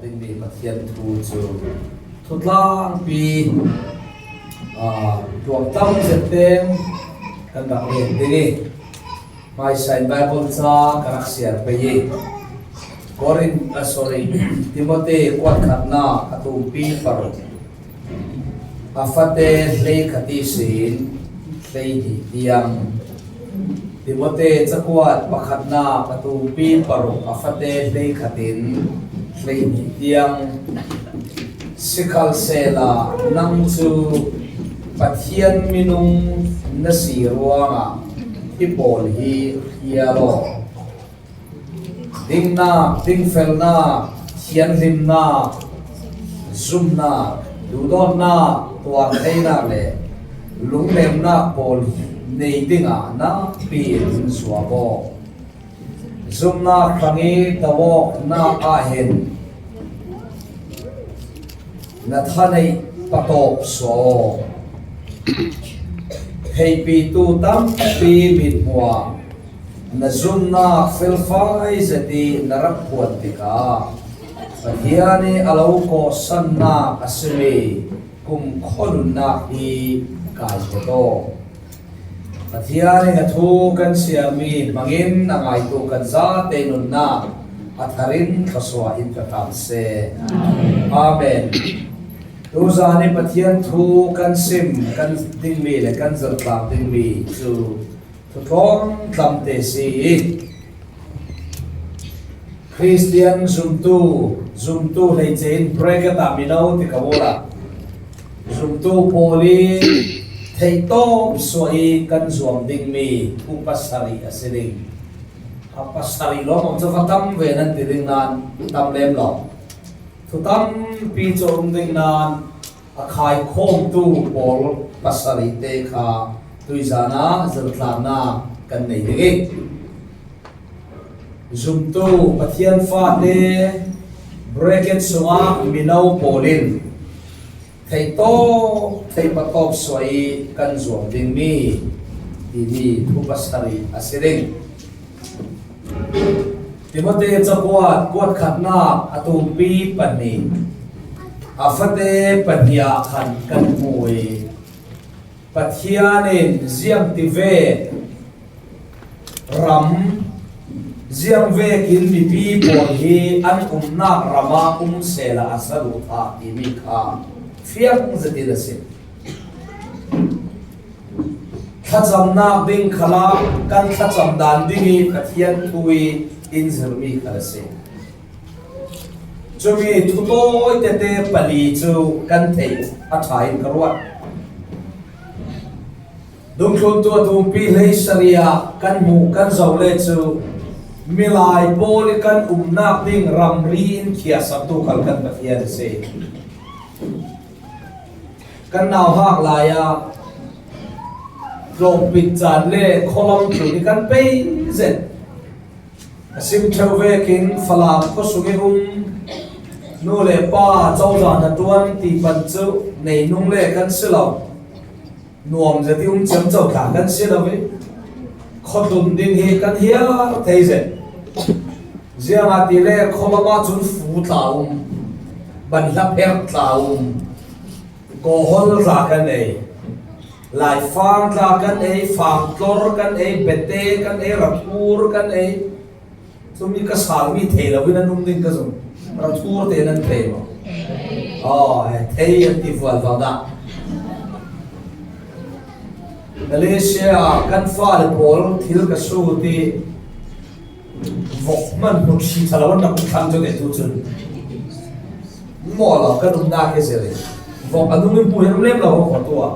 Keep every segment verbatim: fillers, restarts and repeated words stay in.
Pathian thu cu thutlangpi, aa, tuamtam zet tein kan rak rel ding i, hmaisa in Bible ca ka rak siar pei i, Korin, ah, sorry, Timote kuat khatnak a tumpi paruk, a fate hleikhat ihsin hleihnih tiang. Timote cakuat pakhatnak a tumpi paruk a fate hleikhat in hleihnih tiang. Sikhalsehla nang cu Pathian minung na si ruangah hi pawl hi hria law, dingnak, dingfelnak, thianhlimnak, zumnak, duhdawtnak, tuartheinak le lungnemnak pawl nei dingah nakpi in zuam aw. Zumnak hrang i tawawknak ah hin na thaneih patawp suah aw. Theihpitu tampi mithmuh ah na zumnak felfai zet i na rak phuan tikah Pathian i a lo kawhsannak a simi kumkhua nunnak hi kai kho aw. Pathian in a thu kan siarmi hmangin a ngaitu kan zate nunnak a thar in thluasuah in ka hram seh. Amen. Tuzan i Pathian thu kan sim kan dingmi le kan zirtlang dingmi cu thu tlawng tlamte si i, Khristian zumtu, zumtu hleice in bracket ah mino ti ka ula. Zumtu pawl i theihtawp suah i kan zuam dingmi thu pasarih a si ding. A pasarih lawng om cu va tam ve nan ti ding nan tam lem lo. Thu tampi cu um ding nan a khaikhawmtu pawl pasarihte kha tuizan ah zirtlannak kan nei ding i, zumtu Pathian fate bracket sungah mino pawl in theitawp, theipatawp suah i kan zuam dingmi timi thu pasarih a si ding. Timote cakuat, kuat khatnak a tumpi pahnih, a fate pahnih ah khan kan hmu i, Pathian in ziangtivek ram, ziangvekin mipi pawl hi an umnak ram ah um sehla a saduhthah timi kha fiang zetin a si. Thlacamnak ding khalah kan thlacam dan ding i Pathian thu i in zirmi khal a si. Cumi thu tawi tete pali cu kan theih a ṭha in ka ruat. Dungthluntu a tumpi hleisarih ah kan hmuh kan zoh le cu milai pawl i kan umnak ding ramri in khiahsaktu khal kan Pathian a si. Kan nauhak lai ah tlawmpit caan le khualam tlun i kan pei zet. A sim ṭheu vekin Falam khuasung i um nu le pa cozah hnaṭuan ti pan cu nei nung le kan si lo. Nuam zet i um ciamco tla kan si lo i khuatlun ding hi kan hiar thei zet. Ziangahtile khualam ah cun fu tla um, banhla pher tla um, kawhol tla kan ei, laifang tla kan ei, fangtlor kan ei, bete kan ei, rathur kan ei. Cumi ka salmi thei lo in an um ding ka zumh. Rathur te nan thei maw? Aw, eh, thei an ti vualvo dah. Malaysia ah kan fale pawl thil ka sut i vok hman hnu thli ṭha lo an rak thlang cu te tu cun maw lo kan umnak hi zir i vok a nung in hmuh hi rum lem lo ho khuatu ah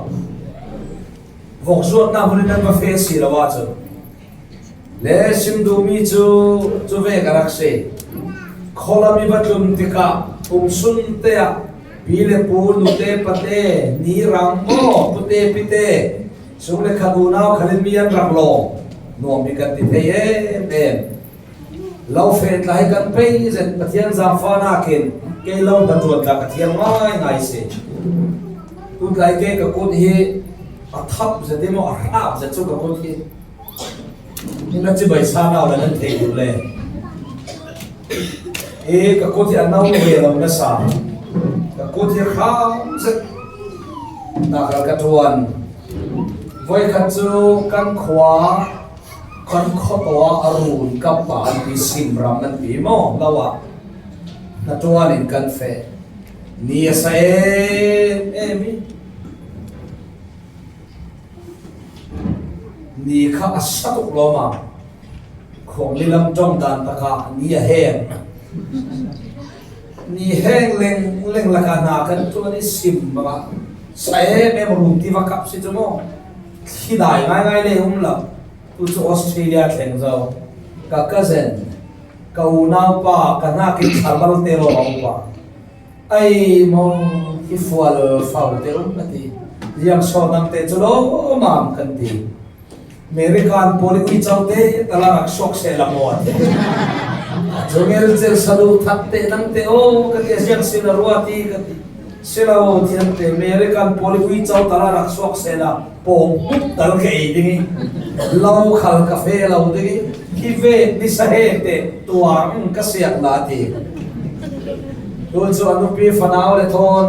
vok zuatnak hmun in nan va feh si lo ahcun le sim duhmi cu cu ve ka rak si. Khualam i va tlun tikah kum sun te ah pi le pu, nute pate, ni rang maw, pute pite, sung le khat unau khal in mi an rak lawm. Nuam hi kan ti thei em em. Lo feh tla hi kan pei zet, Pathian zaangfahnak in kei lo hnaṭuan tla ka thiam ngaingai si. Tutlai ke ka kut hi a thap zet i maw, a hrap zet cu ka kut hi. Hi na cibai sa nau le nan thei duh le. Hi ka kut hi a no ve lo nasa. Ka kut hi hram zet. Nakal ka ṭuan. Voi khat chu kan khua, kan khuataw a run kap pa an ti, Sim ram an ti maw, lo ah. Na ṭuan in kan feh. Ni a sa em em hi. Ni kha a sa tuk lawm a. Khuang li lam ṭawng dan taka ni a heng. Ni heng leng leng laka hna kan ṭuan i, Sim banga sa em em, run ti va kap si cu maw. Thli dai ngaingai le um lo. Tu cu Australia thleng zo. Ka cousin, ka unaupa, ka hnakin tharbal te lawng a upa. Ai maw, hi fual fau te um a ti. Ziang saw nang te cu lawmam kan ti. American pawl i uico te tala rak suak sehla maw a ti. Cu ngel cel salu that te nang te aw ka ti, ziang si na rua ti ka ti. Si lo thiam te, American pawl i uico tala rak suak sehla pawng buk tal ka ei ding i, lo khal ka fe lo ding i, hi ve ni sa he te tuar ka siak la ti. Tu cu a nupi fanau le thawn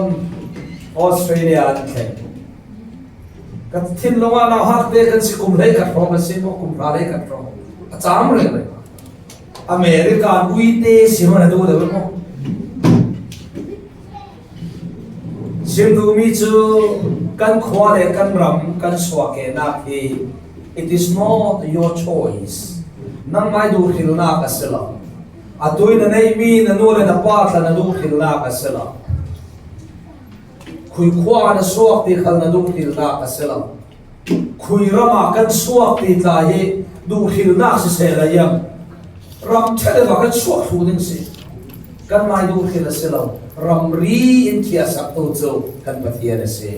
Australia an thleng. Ka thinlung ah nauhak te kan si, kum hlei khat hrawng kan si maw, kum hra hlei khat hrawng. A cam reng reng. America uite si hmanh a duh deuh maw? Sim duhmi cu kan khua le kan ram kan suahkehnak hi, it is not your choice. Nangmah i duhhrilnak a si lo. Atu i na neihmi na nu le na pa tla na duhhrilnak a si lo. Khui khua na suak ti khal na duhhrilnak a si lo. Khui ram ah kan suak ti tla hi duhhrilnak siseh la iam? Ram ṭha le va kan suak thlu ding si. Kanmah i duhhril a si lo. Ramri in khiahsaktu cu kan Pathian a si.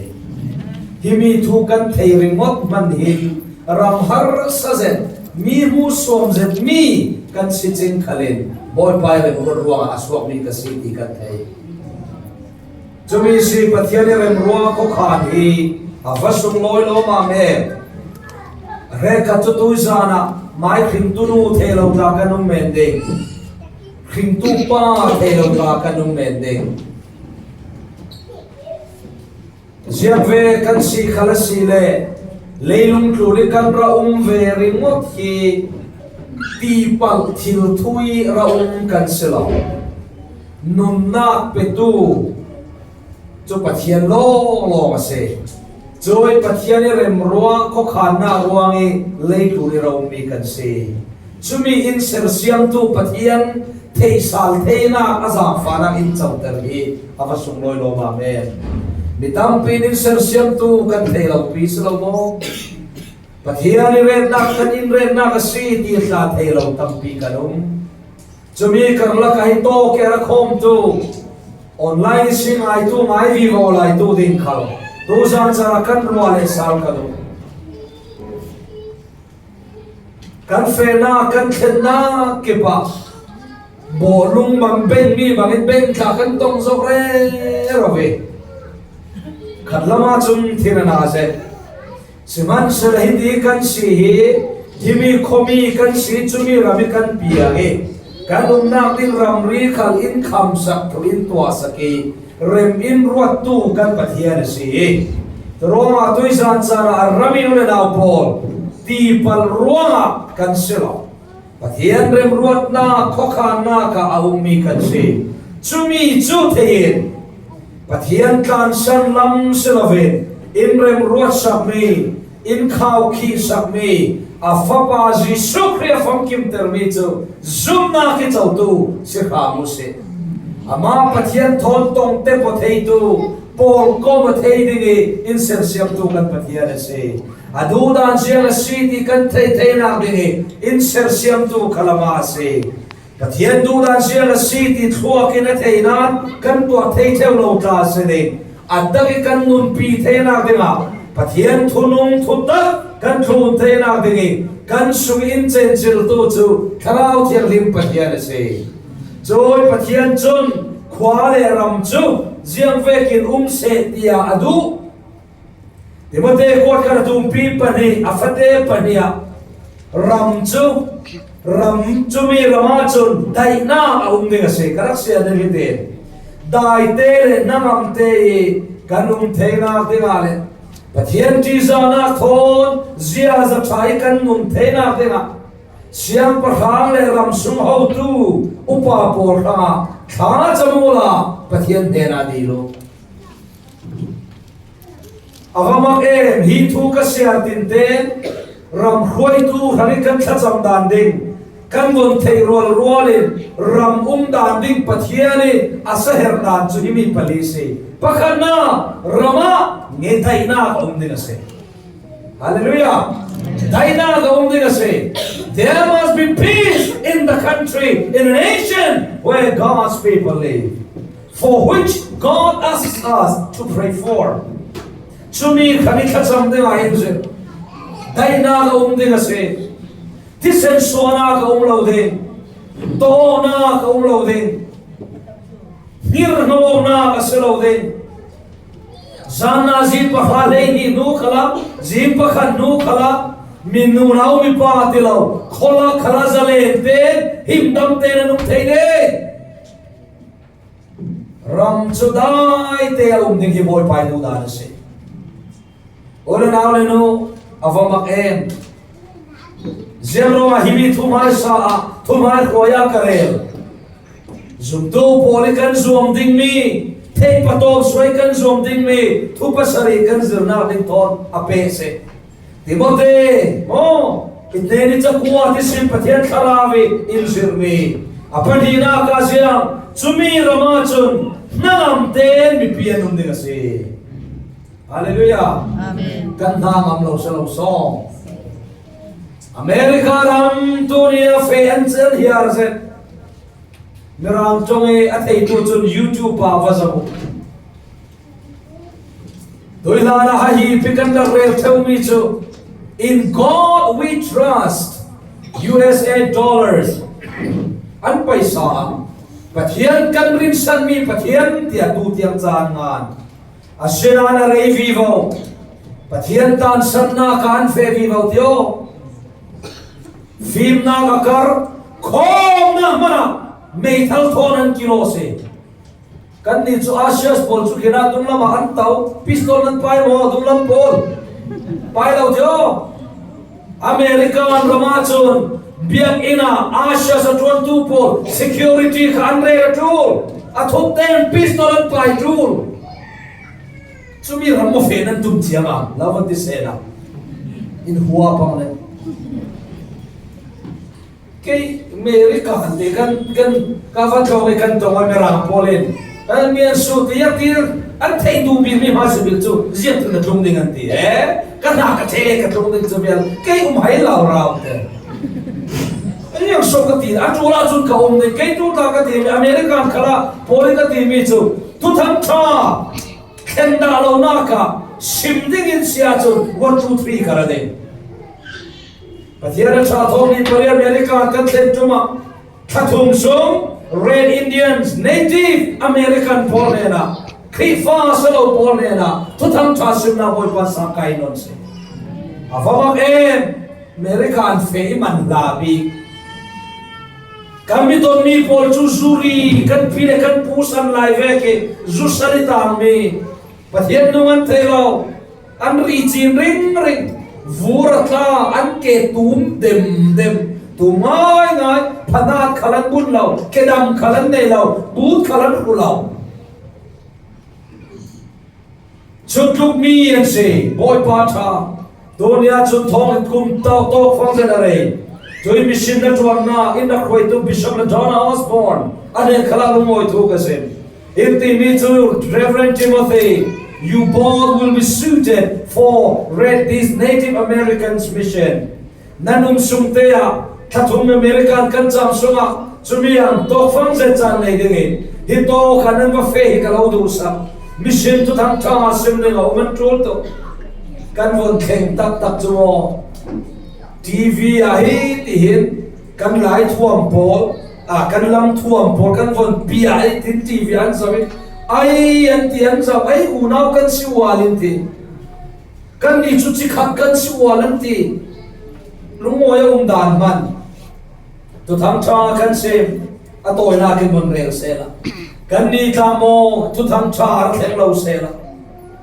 Himi thu kan thei ringawt hmanh hin ram harsa zet, mi hmuhsuam zetmi kan si cing khalin Bawipa i remruat ruangah a suakmi ka si ti kan thei. Cumi si Pathian i remruat khuakhan hi a va sunglawi lawmam e. Hrekkhat cu tuizan ah mai hringtu nu thei lo tla kan um men ding, hringtu pa thei lo tla kan um men ding. Ziangve kan si khal a si le, leilung tlun i kan ra um ve ringawt hi tipalh thil thu i ra um kan si lo. Nunnak petu cu Pathian lawnglawng a si. Cui Pathian i remruat khuakhannak ruang i leitlun i ra ummi kan si. Cumi in sersiamtu Pathian theihsal theinak a zaangfahnak in coter hi a va sunglawi lawmam e. Mi tampi in sersiamtu kan thei lopi si lo maw? Pathian i retnak kan in retnak a si ti tla thei lo tampi kan um. Cumi karlak ah hi tawk i a ra khawmtu, online si ngaitu, ngai vivo laitu ding khal tuzan cara kan ruah le sal ka duh. Kan fehnak, kan thlennak kip ah bawlung bang bengmi bangin bengtla kan tong zok rero ve. Khat lam ah cun thin a na zet. Sihmanhsehlaw hiti kan si hi, himi khuami kan si, cumi ram i kan piang i, kan umnak ding ramri khal in khamsak thu in tuahsak i, rem in ruattu kan Pathian a si. Curuangah tuizan caan ah a ram i nu le nau pawl tipal ruangah kan si lo. Pathian remruatnak khuakhannak ah a ummi kan si. Cumi cu thei in Pathian tlansan lam si loin in remruatsakmi, in khaukhihsakmi, a Fapa Jesuh Khrih a famkimtermi cu zumhnak i cotu si hram u sih. Amah Pathian thawn tongte paw theitu, pawlkom a thei ding i in sersiamtu kan Pathian a si. A duhdan ziang a si ti kan theih theinak ding i in sersiamtu kha lamah a si. Pathian duhdan ziang a si ti thluak in a thei nain kan tuah thei ṭheu lo tla a si ding. A dak i kan nunpi theinak dingah Pathian thunung thutak kan thlun theinak ding i kan sung in cenciltu cu Thlarau Thianghlim Pathian a si. Cui Pathian cun khua le ram cu ziangvekin um seh tiah a duh. Timote kuat khat a tumpi pahnih, a fate pahnih ah ram cu Ram, cumi ram ah cun daihnak a um ding a si. Ka rak sian ding hi ti. Daite le hnangamte i kan um theinak dingah le Pathian ṭihzahnak thawn ziaza ṭha i kan nung theinak dingah siangpahrang le ram sung hotu upa pawl hrangah thlacam uhla Pathian hnenah dil uh. A va mak em, hi thu ka siar tinte, ram hruaitu hrang i kan thlacam dan ding, kan von theih rualrual in ram um dan ding Pathian i a saherh dan cu himi pali si. Pakhatnak, ram ah ngeihdaihnak a um ding a si. Hallelujah! Daihnak a um ding a si. There must be peace in the country, in a nation where God's people live, for which God asks us to pray for. Cumi khan i thlacam ding ah hin zir. Daihnak a um ding a si. Thisen suahnak a um lo ding. Tawhnak a um lo ding. Hngirhnawknak a si lo ding. Zanna zing pahra hleihnih hnu khalah, zing pakhat hnu khalah, mi nunau mipa ti lo, khualak khalah zalen tein himdam tein an um thei ding. Ram cu daite a um ding hi Bawipa i duhdan a si. U le nau le nu, a va mak em. Ziang ruangah himi thuhmaisa ah, thuhmai hruai ah ka rel. Zumtu pawl i kan zuam dingmi, theih patawm suai kan zuam dingmi, thu pasarih kan zirnak ding thawn a peh si. Timote, maw, i hnen i cakua tisim Pathian thlarau i in zirmi. A pahnihnak ah ziang, cumi ram ah cun hnangamte mipi an um ding a si. Hallelujah. Amen. Kan hnangam lo si lo sawm. America ram tuni a feh an cel hiar zet. Mirang ṭong i a theitu cun YouTube ah va zoh. Tuihlan ah hi pi kan rak rel ṭheumi cu, "In God we trust," U S A dollars. An paisa ah Pathian kan rinsanmi Pathian tiah tu tiang caan ngan. Asinain a rei vivo. Pathian tansannak ah an feh vivo tio. Fimnak a kar, khawmnak hmanh ah meithal thawn an kilo si. Kannih cu Asias pawl cu khin ah dunglam ah an to, pistol nan pai maw, dunglam pawl. Pai lo tio. American ram ah cun biakinn ah Asias a ṭuantu pawl security kha an rel a ṭul. A thuk tein pistol an pai ṭul. Cumi ram maw fe nan tum ciang ah, lo van ti sehla. In hua pang le. Kei America kan ti kan, kan, ka van tlawng i kan tong a Mirang pawl in, "Kan mi an su ti a tir, an theih duh bik mi hmai si bik cu ziangtin a tlung ding an ti. Eh, ka hna ka theh ka tlung ding cu vial, kei um hai lo rau te." An yang so ka ti, a ṭul ah cun ka um ding, kei tu ta ka ti mi, American khalah pawl i ka ti mi cu, thuthang ṭha, thlen dah lonak ah sim ding in si ahcun one, two, three ka ra ding. Pathian a ṭha thawng nih pariat America kan thlen ṭum ah, thla thum sung Red Indians, Native American pawl hnenah, Khrihfa a si lo pawl hnenah, thuthang ṭha simnak Bawipa sang kai nawn si. A va mak em, America an feh i man hla bik. Kan mi tonmi pawl cu zuri, kan pi le kan pu san lai vek i, zu san i tangmi. Pathian nung an thei lo. An ri cin ringring, vur a tla, an ke tum demdem, tum ngaingai, phanat khal an bunh lo, kedam khal an nei lo, but khal an hru lo. Chuntlukmi an si, Bawipa ṭha. Tuni ah cun thawngin kum tawk tawk fangzet a rei. Tui mission na ṭuannak in a hruaitu Bishop le Donna Osborne a hnen khalah lungawi thu ka zin. In timi cu, "Reverend Timothy, you both will be suited for Red, this Native Americans mission." Nan um sung te ah thla thum American kan cam sungah cumi ah tawkfang zet caan nei ding i hi tawk kha nan va feh hi ka lo duhsak. Mission thuthang ṭha sim ding a um an ṭul tuk. Kan von thleng taktak cu maw? T V ah hi tihin kan lai thuam pawl, a, kan lam thuam pawl kan von piah i tin T V an zoh i, "Ai," an ti, an zoh, "Ai, unau kan si ual," in ti. "Kannih cu cikhat kan si ual," an ti. Lungawi a um dan hman. Thuthang ṭha kan sim, a tawinakin hun rel sela. Kanni tla maw, Thuthang ṭha a ra thleng lo sela.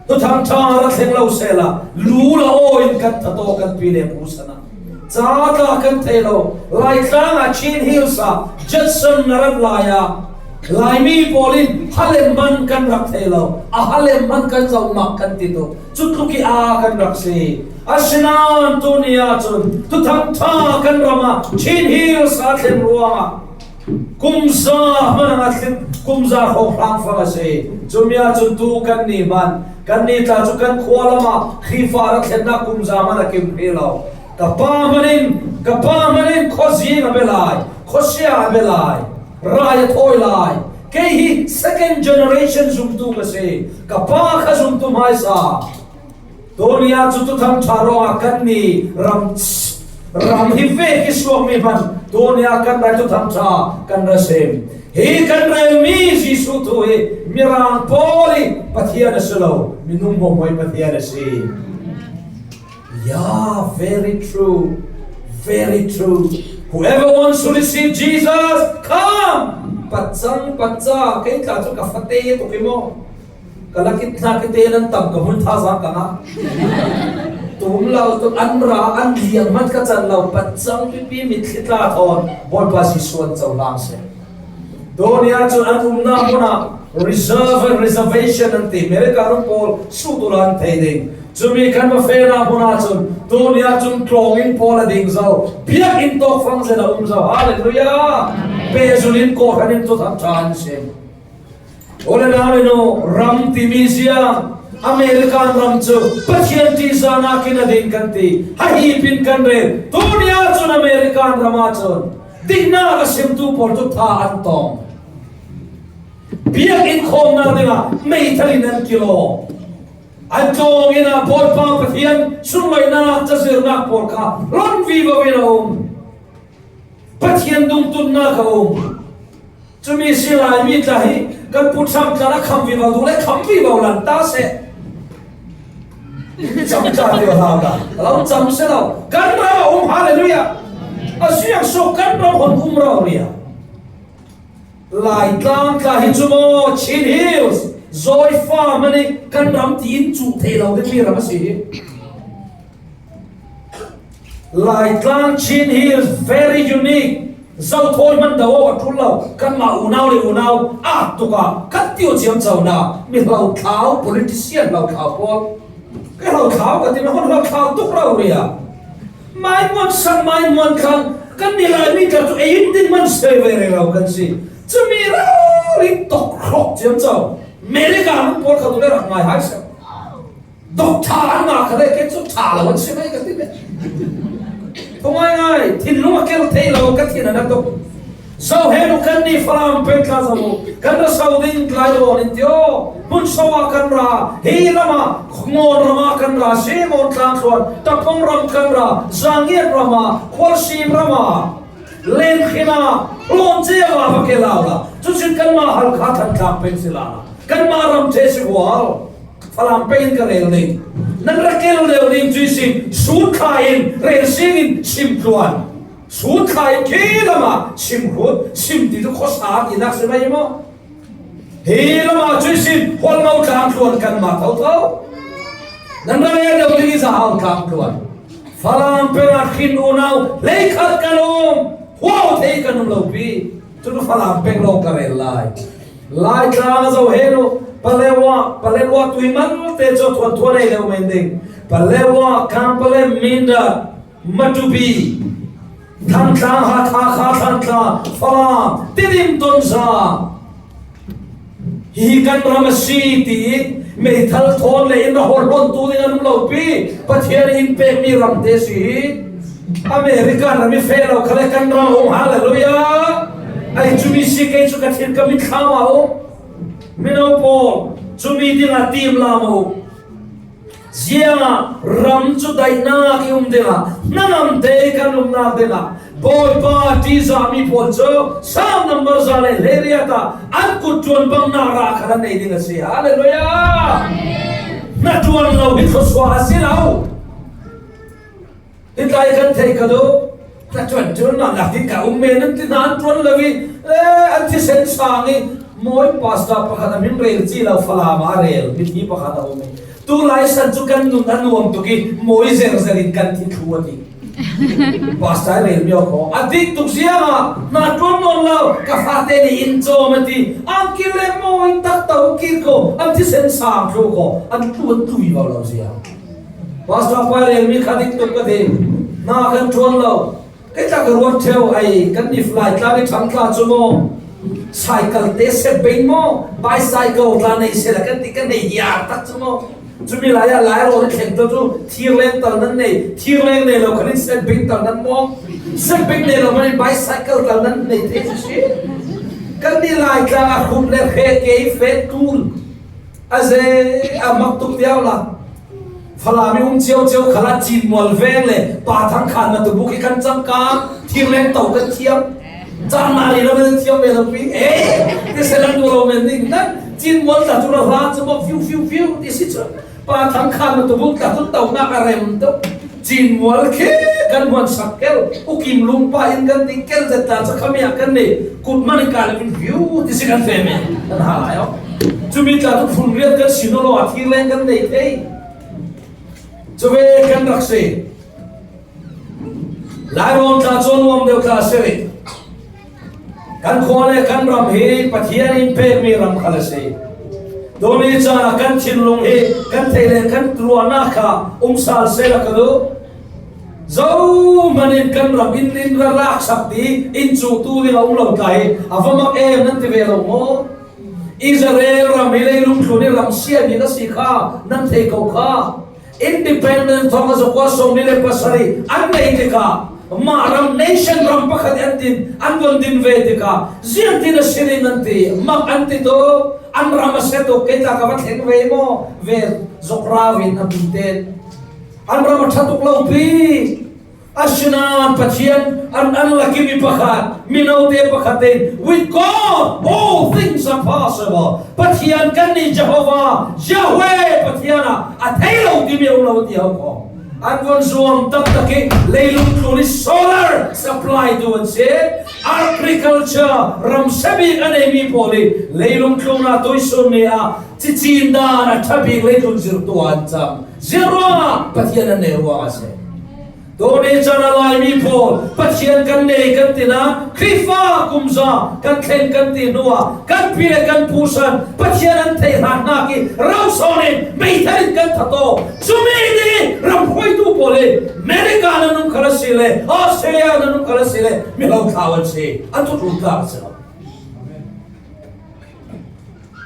Thuthang ṭha a ra thleng lo sela. Lu la aw in kan thataw kan pi le pu sana. Ca tla kan thei lo. Laitlang a Chin Hills a, Judson na rat lai a. Laimi pawl in halem man kan rak thei lo. A halem man kan zoh mak kan ti tu. Cu tluki a kan rak si. Asinain tuni ah cun Thuthang ṭha kan ram ah Chin Hills a thlen ruangah kumza hman a thlin, kumza hrawng hlang fang a si. Cumi ah cun tu kanni hman, kanni tla cu kan khua lam ah Khrihfa ra thlennak kumza hman a kim hrih lo. Ka pa hmanh in, ka pa hmanh in khuazing a bia lai, khuasia a bia lai, rai a thawi lai. Kei hi second generation zumtu ka si. Ka pa kha zumtu hmaisa. Tuni ah cu Thuthang ṭha ruangah kanni ram, ram hi vek i suakmi hmanh tuni ah kan rai Thuthang ṭha kan ra sim. Hi kan relmi Jesuh thu hi Mirang pawl i Pathian a si lo, minung hmuahhmuah i Pathian a si. Yeah, very true. Very true. Whoever wants to receive Jesus, come. Patcang, patca, kei tla cu ka fate tuk i maw? Ka lak i tla kite nan tam ka hmun thazaang ka ngah. Tum lo tu an ra, an liang hmanh ka can lo, patcang pipi mitthli tla thawn Bawipa Jesuh an cohlang seh. Tuni ah cun an umnak hmun ah reserve and reservation an ti. America ram pawl sut uhla an thei ding. Cumi kan va fehnak hmun ah cun tuni ah cun tlawng in pawl a ding zo. Biakinn tawkfang zet a um zo. Hallelujah! Pehzulh in kawhhran in Thuthang ṭha an sim. U le nau le nu, ram timi ziang, American ram cu Pathian ṭihzahnak in a ding kan ti. Hahip in kan rel. Tuni ah cun American ram ah cun diknak a simtu pawl cu tha an tong. Biakinn khawmnak dingah meithal in an kilawm. An tlawng inn ah Bawipa Pathian sunloihnak cazirnak pawl kha lon vivo in a um. Pathian dungtunnak a um. Cumi si lai mi tla hi kan pu Trump tla a kham vivo duh le kham vivo lan ta seh. Cam tla vivo hau ta. Lo cam si lo. Kan ram a um, hallelujah. A ziang so kan ram hon um rau ria. Laitlang tla hi cu maw, Chin Hills, Zawifa hmanh i kan ram tiin cuh thei lo dingmi ram a si hi. Laitlang Chin Hills, very unique. Zothawi hman do a ṭul lo. Kanmah unau le unau a tuk ah kan tio ciamco na mi hlo thlau, politician hlo thlau pawl. Ka hlo thlau ka ti, na hon hlo thlau tuk rau ria. Mai muan sang, mai muan khang, kan ni lai mi tla cu ei in ding man sei ve rero kan si. Cumi rori tok hrawk ciamco. America hmun pawl kha tu le rak ngai hai seh. Dok ṭha an ngah kha le, kei cu ṭha lo an si mai ka ti ve. Thawngai ngai, thinlung a kel thei lo ka thin a na tuk. Zo he nu kan ni Falam peng tla zo mu. Kan ra so ding tlai lo in tio. Hmun so ah kan ra. Hi ram ah, Ngawn ram ah kan ra. Si Ngawn tlang tluan. Tapong ram kan ra. Zangiat ram ah. Khualsim ram ah. Len khin ah. Hlawm ce ah va va ke lau la. Cucin kanmah Halkha Thantlang peng si la. Kanmah ram te si hual. Falam peng in ka rel ding. Nan ra kel deuh ding cuisin. Sut kha in. Rel sing in. Sim tluan. Sut kha in khi lamah sim khut, sim ti cu khuasa tinak si mai maw? Hi lamah cuisin hualmo tlang tluan kanmah thotho. Nan ra le deuh ding i zahau tlang tluan. Falam peng ah khin unau hleikhat kan um. Huau thei kan um lo pi. Cu cu Falam peng lawng ka rel lai. Lai tlang a zo he nu. Palewa, Palewa tui malte cu thuan thuan ei leu men ding. Palewa, Kampale, Mindat. Matupi, Thantlang, Hatha, Kha Thantlang, Falam, Tidim, Tonzang. Hi kan ram a si ti meithal thawn le in ra hawlhawntu ding an um lo pi. Pathian in pekmi ram te si hi. America ram i feh lo kha le kan ram a um, hallelujah. Ai cumi si kei cu ka thin ka mit thlam a um. Mino pawl, cumi ding a tim lam a um. Ziangah ram cu daihnak i um dingah, hnangam te kan umnak dingah, Bawipa ṭihzahmi pawl cu Salm number za le hleiriat ah an kut ṭuan bangnak rah khat an nei ding a si. Hallelujah! Hnaṭuan lo hi thluasuah a si lo. Hi tlai kan theih ka duh. Ka ṭuanṭuan nawn lak ding ka um men an ti hna an ṭuan lo i, eh, an thisen sang i, mawi pastor pakhat a min rel ci lo Falam a rel mithi pakhat a um i, tulai san cu kan nun a nuam tuk i mawi zerzer in kan thi thlu a ti. Pastor rel mi awk a dik tuk ziang ah hna ṭuan nawn lo, ka fate nih in cawm a ti. An kir le mawi tak to kir ko, an thisen sang thlu ko, an tlu an tlui lo lo ziang. Pastor pa rel mi kha dik tuk ka ti. Hna kan ṭuan lo. Kei tla ka ruat ṭheu ai, kan nif lai tla mi ṭhang tla cu maw? Cycle te sep beng maw? Bicycle tla nei sela kan ti kan nei hiar tak cu maw? Cumi lai ah lai rawn i thleng tu cu thir leng tal nan nei, thir leng nei lo khan in sep beng tal nan maw? Sep beng nei lo khan in bicycle tal nan nei te cu si. Kan ni lai tla a khut le hre ke i fet tul. A ze a mak tuk tiau la. Falam i um cio cio khalah Cinmual veng le Pa Thang Khan na tu buk hi kan cang ka thir leng to kan thiam. Cang na ri lo kan thiam ve lo pi. Eh, ti se lang tu lo men ding nan Cinmual ta tu la hla cu bok fiu fiu fiu ti si cu. Pa Thang Khan na tu buk ta tu to nak a rem tu. Cinmual khi kan huan sak kel, U Kim Lung pa in kan ti kel zet ta ca khami ah kan nei, kut man in ka le in view ti si kan fem e, kan ha lai aw. Cumi tla tu phun riat kan si nawn lo a thir leng kan nei thei. Cu ve kan rak si. Lai rawn tla cu nuam deuh tla si rih. Kan khua le kan ram hi Pathian in pekmi ram khal a si. Tuni caan ah kan thinlung hi kan theih le kan ruahnak kha um sal seh la ka duh. Zohman in kan ram in, in ra lak sak ti in cu tu ding a um lo tla hi a va mak em nan ti ve lo maw? Israel ram hi leilung thlun i ram siami ka si kha nan thei ko kha. Independence thawng a zakua sawmli le pasarih an nei tikah mah ram nation ram pakhat an din, an von din ve tikah ziangtin a si ding an ti, mak an ti tu, an ram a si tu, kei tla ka va thleng ve maw? Ve zok rau in a bite an ram a ṭha tuk lo pi. Asinain Pathian an, an lak i mi pakhat, mino te pakhat in, "With God, all things are possible." Pathian kan ni Jehovah, Yahweh Pathian ah a thei lo timi a um lo ti ho ko. An von zuam taktak i leilung tlun i solar supply tu an si. Agriculture, ram sabik a neimi pawl i leilung tlun ah tuisun ni ah cicin dan a ṭha bik leitlun zirtu an cam. Zia ruangah Pathian an nei ruangah a si. Tuni caan a Laimi pawl Pathian kan nei kan ti nain Khrihfa kumza kan thlen kan ti hnuah kan pi le kan pu san Pathian an theih hlannak i roson in meithal in kan that aw. Cumi nih ramhruaitu pawl i America nan um khal a si le, Australia nan um khal a si le, mi lo thlau an si, an thuthlun tlak a si lo.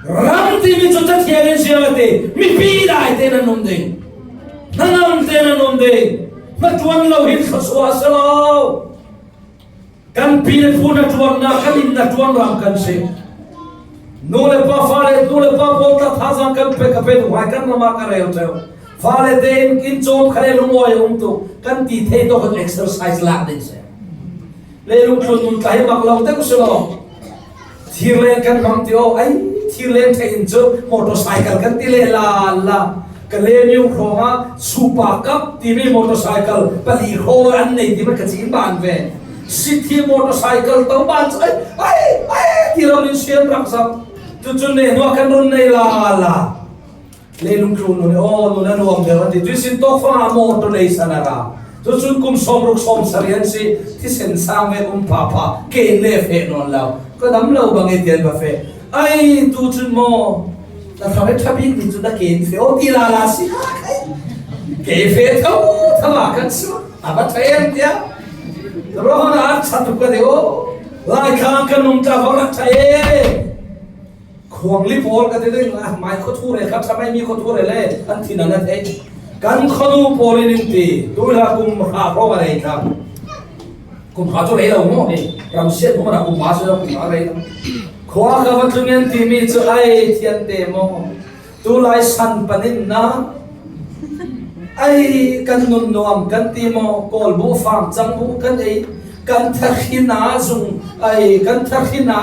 Ram timi cu Cathiang in ziang a ti, mipi dai te nan um ding, hna nam te nan um ding, hna ṭuan lo hin thluasuah a si lo. Kan pi le pu hna ṭuannak, kan inn hna ṭuan ram kan si. Nu le pa, fale, nu le pa pawl tla thazaang kan pe, ka pe tu hai kan ram ah ka rel ṭheu. Fale te in, in cawm kha le lungawi a um tu, kan ti thei tawk kan exercise lak ding si. Leilung tlun nun tla hi mak lo te u si lo. Thir len kan hmang ti aw, ai, thir len ṭha in cu motorcycle kan ti le la la. Ka le miu hrawng ah Super Cup timi motorcycle pali hrawng an nei ti man ka cin ban ve. City motorcycle to ban cu ai, ai, ai, ti lo in sian rak sam. Tucun ne hnuah kan run nei la la. Leilung tlun nun, aw, nun a nuam deuh an ti. Tuisin tawk fang ah motor nei san a ra. Tucun kum sawmruk sawmsarih an si, thisen sang ve um phapha, ken le feh nawn lo. Ka dam lo bang e tian va feh. Ai, tucun maw, na tha ve ṭha bik ni cu na ken feh aw ti lala si kha kai. Ke feh tho, tha ma kan si. A va ṭha em tia. Rohana a ṭha tuk ka deuh. Lai khang kan nung ta va ṭha e. Khuangli pawl ka ti ding, ah, mai khuathu re kha, ṭha mai mi khuathu re le, an thin an a thei. Kan khuanu pawl in in ti, tu la kum hra hrawng a rei thlang. Kum hra cu rei lo maw ni? Ramsiat hmung ah kum hra si lo, kum hra rei lo. Khua ka va tlung in timi cu ai thiante maw? Tulai san panin na, ai kan nun nuam kan ti maw? Kawl bu, fangcang bu kan ei, kan thakhin a zung, ai kan thakhin a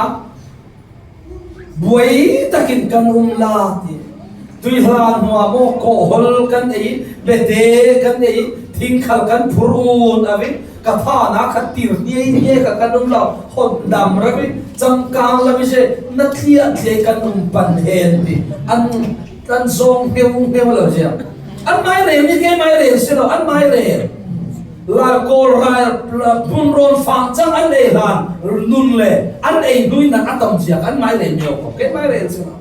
buai takin kan um la ti. Tuihlan hnuah maw, kawhhol kan ei, bete kan ei, thingkhal kan phur un a vin, Ka phana kha tir hniai hniai kha kan um lo, hon dam reng i, changkang lam i se, na tliah tliah kan um pan hen ti. An, an zawng hneu hneu lo ziang. An mai rel ni kei mai rel si lo, an mai rel. La Kawl ral, la Pun Rawn fang chang an ei hlan nun le, an ei hnui na a tam ziang, an mai rel ni awk kei mai rel si lo.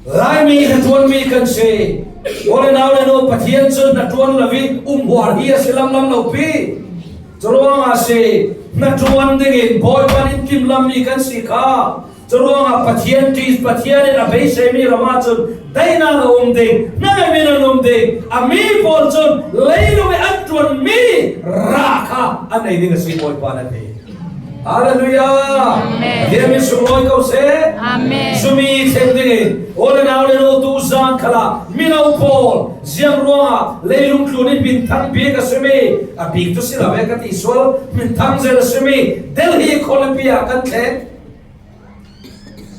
Laimi hnaṭuan mi kan si. Aw le nau le nu, Pathian cu hnaṭuan lo i um huar hi a si lamlam lo pi. Curuangah a si, hnaṭuan dingin Bawipa nih timhlammi kan si kha. Curuangah Pathian ṭi, Pathian in a beiseimi ram ahcun daihnak a um ding, hnaihmi nan um ding, a mi pawl cun leilung i an ṭuanmi rah kha an ei ding a si, Bawipa na ti. Hallelujah! Amen. Pathian min sunglawi ko seh. Amen. Cumi thleng dingin, aw le nau le nu, tu zan khalah mino pawl ziang ruangah leilung tlun in minthang bik a simi, a bik tu si lo e ka ti sual, minthang zel a simi Delhi khualipi ah kan thleng.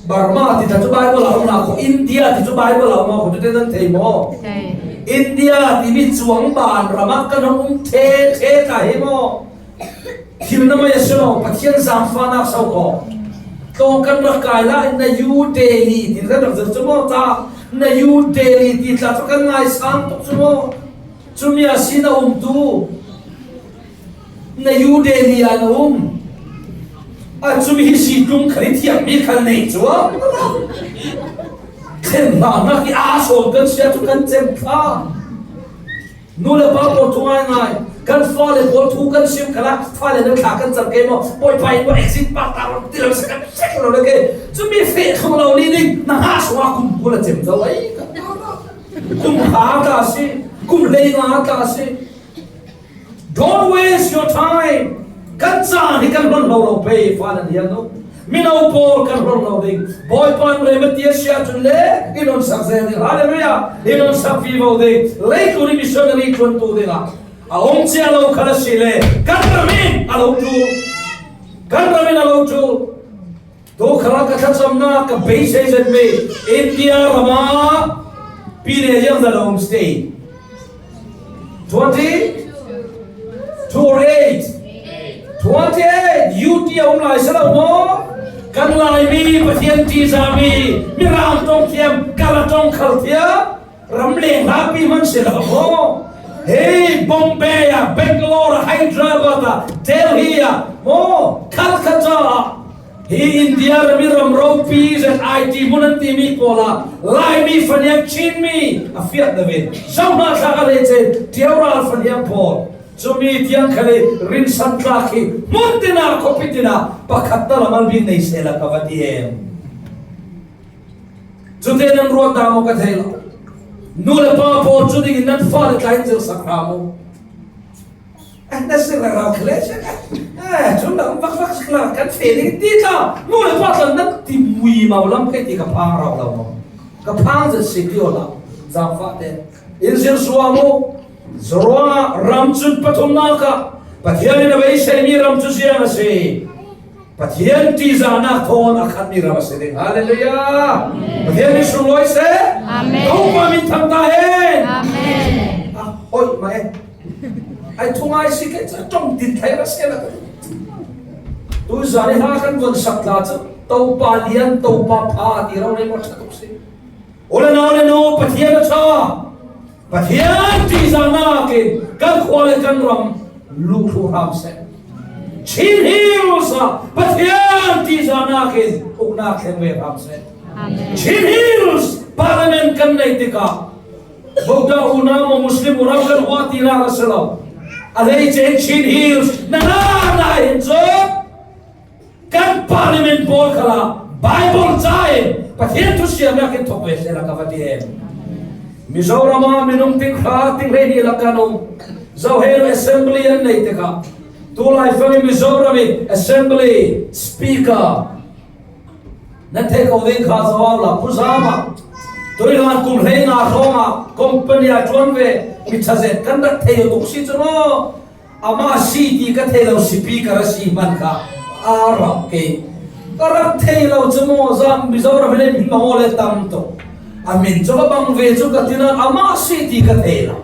Burma ti cu Bible ah a um hna kho, India ti cu Bible ah a um hna kho, tute nan thei maw? Thei. India timi cuang ban ram ah kan hung um ṭhe ṭhe ta hi maw? Thil na mai a si lo, Pathian zaangfahnak so kho. Tlawng kan rak kai lai, New Delhi ti kan rak zir cu maw ta? New Delhi ti tla cu kan ngaisang tuk cu maw? Cumi a si na um tu. New Delhi ah na um. A cumi hi si tlung khal i thiammi khal nei cu. Thlen hna nak i aa sawn kan si ah cu kan cem thla. Nu le pa pawl thu ngaingai. Kan fale pawl thu kan sim khalah, fale nan thla kan cam ke maw? Bawipa in exit pass ta rua ti lo si kan sek lo le ke. Cumi feh thlu lo li ding, na ha sua kum kul a cem zo ai. Kum kha ta si, kum hlei nga ta si. Don't waste your time. Kan caan hi kan hlonh lo lo pei, fa nan hial no. Mino pawl kan hlonh lo ding. Bawipa in rem a ti a si ahcun le i nunsak zel ding. Hallelujah. I nunsak vivo ding. Leitlun i missionary ṭuantu dingah a um cia lo kha a si le kan ram in a lo ṭul. Kan ram in a lo ṭul. Tu kha ka thlacamnak ka beisei zetmi India ram ah pi le ziangzat a um state? Twenty? Two or eight? Twenty eight. U T a um lai si lo maw? Kan Laimi Pathian ṭihzahmi Mirang ṭong thiam, Kala ṭong khal thiam. Ramleng hlapi hman si lo maw? Hei, Bombay ah, Bangalore ah, Hyderabad ah, Delhi ah, maw? Calcutta ah. Hi India rami ram ropi zet I T hmun an timi pawl ah Laimi faniam Chinmi a fiat deuh in zohhmanh thlak a lei cen ṭiau ral faniam pawl. Cumi tiang khal i rinsan tlak hi hmun tinah, khuapi tinah pakhat ta lam an bik nei sehla ka va ti em. Cute nan ruat dah maw ka thei lo. Nu le pa pawl cu dingin nan fale tla in zirsak hna mu. Eh, na zir rau khale si. Eh, cun lam vak vak si la kan feh ding ti tla. Nu le pa tla nan ti mui mau lam kei ti ka phang rau lo maw. Ka phang zet si ti aw la. Zaangfah te. In zir sual mu. Curuangah ram cun pathumnak ah Pathian in a beiseimi ram cu ziang a si. Pathian ṭihzahnak thawn a khatmi ram a si ding. Hallelujah! Pathian nih sunglawi seh. Amen. Topa min thang ta hen. Amen. A hoih mah e. Ai thungai si ke cu ṭong tin thei ra seh la. Tu zan i hla kan von sak tla cu Topa lian, Topa pha ti ro le maw ṭha tuk si. U le nau le nu, Pathian a ṭha. Pathian ṭihzahnak in kan khua le kan ram luh thlu hram seh. Chin Hills ah Pathian ṭihzahnak in uknak thleng ve hram seh. Amen. Chin Hills Parliament kan neih tikah Buddha unau maw Muslim unau kan huah tinak a si lo. A hleice in Chin Hills na na na hin cun kan Parliament pawl khalah Bible ca in Pathian thusiarnak in thok ve sehla ka va ti em. Mizoram ah minung ting hra ting hleihnih lak kan um. Zohenu Assembly an neih tikah tu laifang in Mizoram in Assembly Speaker nan theih ko ding kha zoh la puzam ah tui hlan kum hlei nga hrawng ah company ah ṭuan ve mi ṭha zet kan rak thei tuk si cu maw? Amah si ti ka thei lo, speaker a si hmanh kha a rauh kei. Ka rak thei lo cu maw, zam Mizoram hi le hmang aw le tam tuk. A min cu ka bang ve cu ka ti nain amah si ti ka thei lo.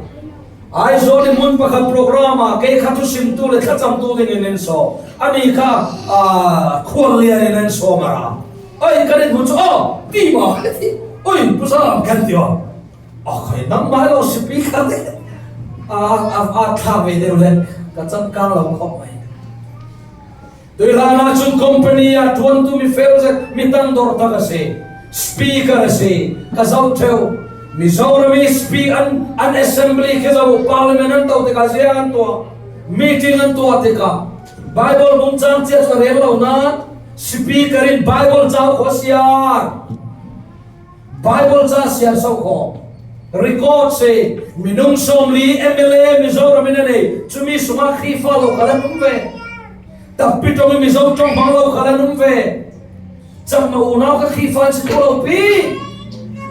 Aizawl in hmun pakhat program ah kei kha thusimtu le thlachamtu dingin en sawm. Ani kha, ah, Khuallian in en sawm a ra. Ai, kan in hmun chu, aw, ti ma. Oi, pusa kan ti aw. Aw, khai nang mai lo speaker te. A, a, a, thlak ve deuh le. Ka changkang lo khawp mai. Tui hlan ah chun company ah ṭuantu mi fel zet, mi tangdawr tak a si. Speaker a si. Ka zoh ṭheuh. Mizoram i speak an, an assembly khi zoh, parliament an to tikah zia an tuah. Meeting an tuah tikah Bible bung chang chiah chu a rel lo nan speaker in Bible chau khawh a siar. Bible ca siar so khaw. Record si, minung sawmli M L A Mizoram in a nei. Chumi sungah Khrihfa lo kha la num ve. Takpi ṭawng in Mizo ṭawng hmang lo kha la num ve. Chakma unau kha Khrihfa si tu lo pi.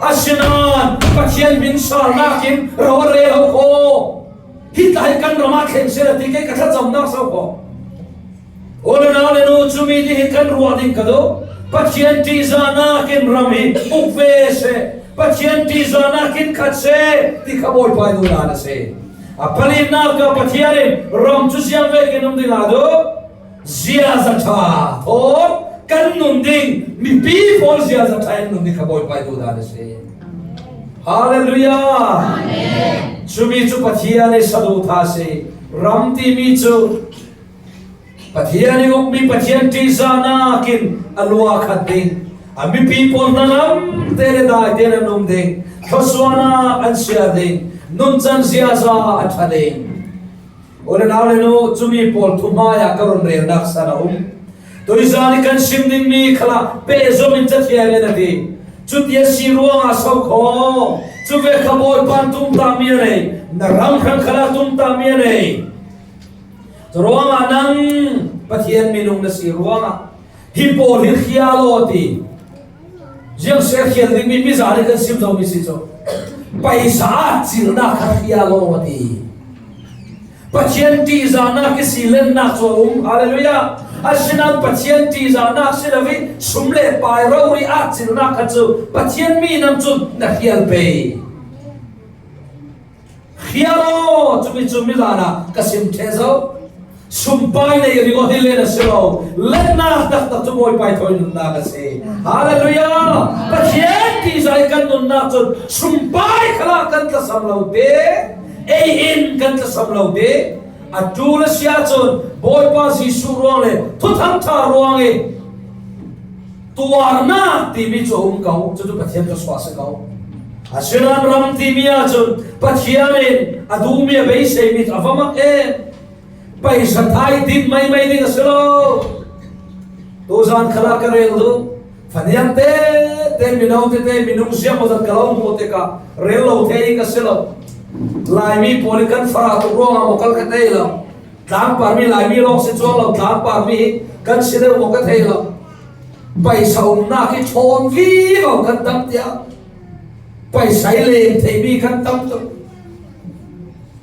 Asinan Pathian min salnakin ro a rel ho khaw. Hih tlai kan ram ah thleng sela ti kei ka thlacamnak so khaw. U le nau le nu, chumi ding hi kan ruah ding ka duh. Pathian ṭihzahnakin ram hi uk ve seh. Pathian ṭihzahnakin khat seh ti kha Bawipa i duhdan a si. A palinak ah Pathian in ram cu ziang vekin um ding a duh. Ziaza ṭha thawn kan nun ding, mipi pawl ziaza ṭha in nun ding kha Bawipa i duhdan a si. Hallelujah! Amen. Chumi cu Pathian i saduhthah a si. Ram timi cu Pathian i ukmi Pathian ṭihzahnakin a luah khat ding. A mipi pawl hnalam te le dai te an um ding. Thluasuahnak an siar ding. Nuncan ziaza a ṭha ding. U le nau le nu, chumi pawl thuhmai ah ka run relnak san a um. Tuizan i kan sim dingmi khalah pehzom in cathiang in a ti. Cuti a si ruangah so khaw. Cu ve kha Bawipa in tumtahmi a nei. Na ram hrang khalah tumtahmi a nei. Curuangah nang Pathian minung na si ruangah hi pawl hi khia law a ti. Ziang si a khial dingmi, mizan i kan sim zomi si cu paisa ah cilnak kha khia law a ti. Pathian ṭihzahnak i si lennak cu a um. Hallelujah! Asinan Pathian ṭihzahnak si lo i sum le pai rori ah cilnak kha cu Pathian minung cun na khial pei. Khia law, cumi cu mizan ah ka sim ṭheh zo. Sumpai nei ringawt hi len a si lo. Lennak taktak cu Bawipa i thawi nunnak a si. Hallelujah! Pathian ṭihzah i kan nunnak cun sumpai khalah kan tlasam lo te, ei in kan tlasam lo te. A ṭul a si ahcun Bawipa Jesuh ruang le Thuthang ṭha ruang i tuarnak timi cu a um ko, cucu Pathian thluasuah a si ko. Asinan ram timi ahcun Pathian in a duhmi a beiseimi cu a va mak em. Paisa thai din maimai ding a si lo. Tuzan khalah ka rel duh. Faniam tete, mino tete, minung siangmawzat ka lo hmuh tikah rel lo thei ka si lo. Laimi pawl i kan farah tuk ruangah maw kal ka tei lo. Tlangparmi Laimi lawng si cuang lo, tlangparmi hi kan si deuh maw ka thei lo. Paisa umnak hi ṭhawn vivo kan tam tiah paisa i leng theimi kan tam tuk.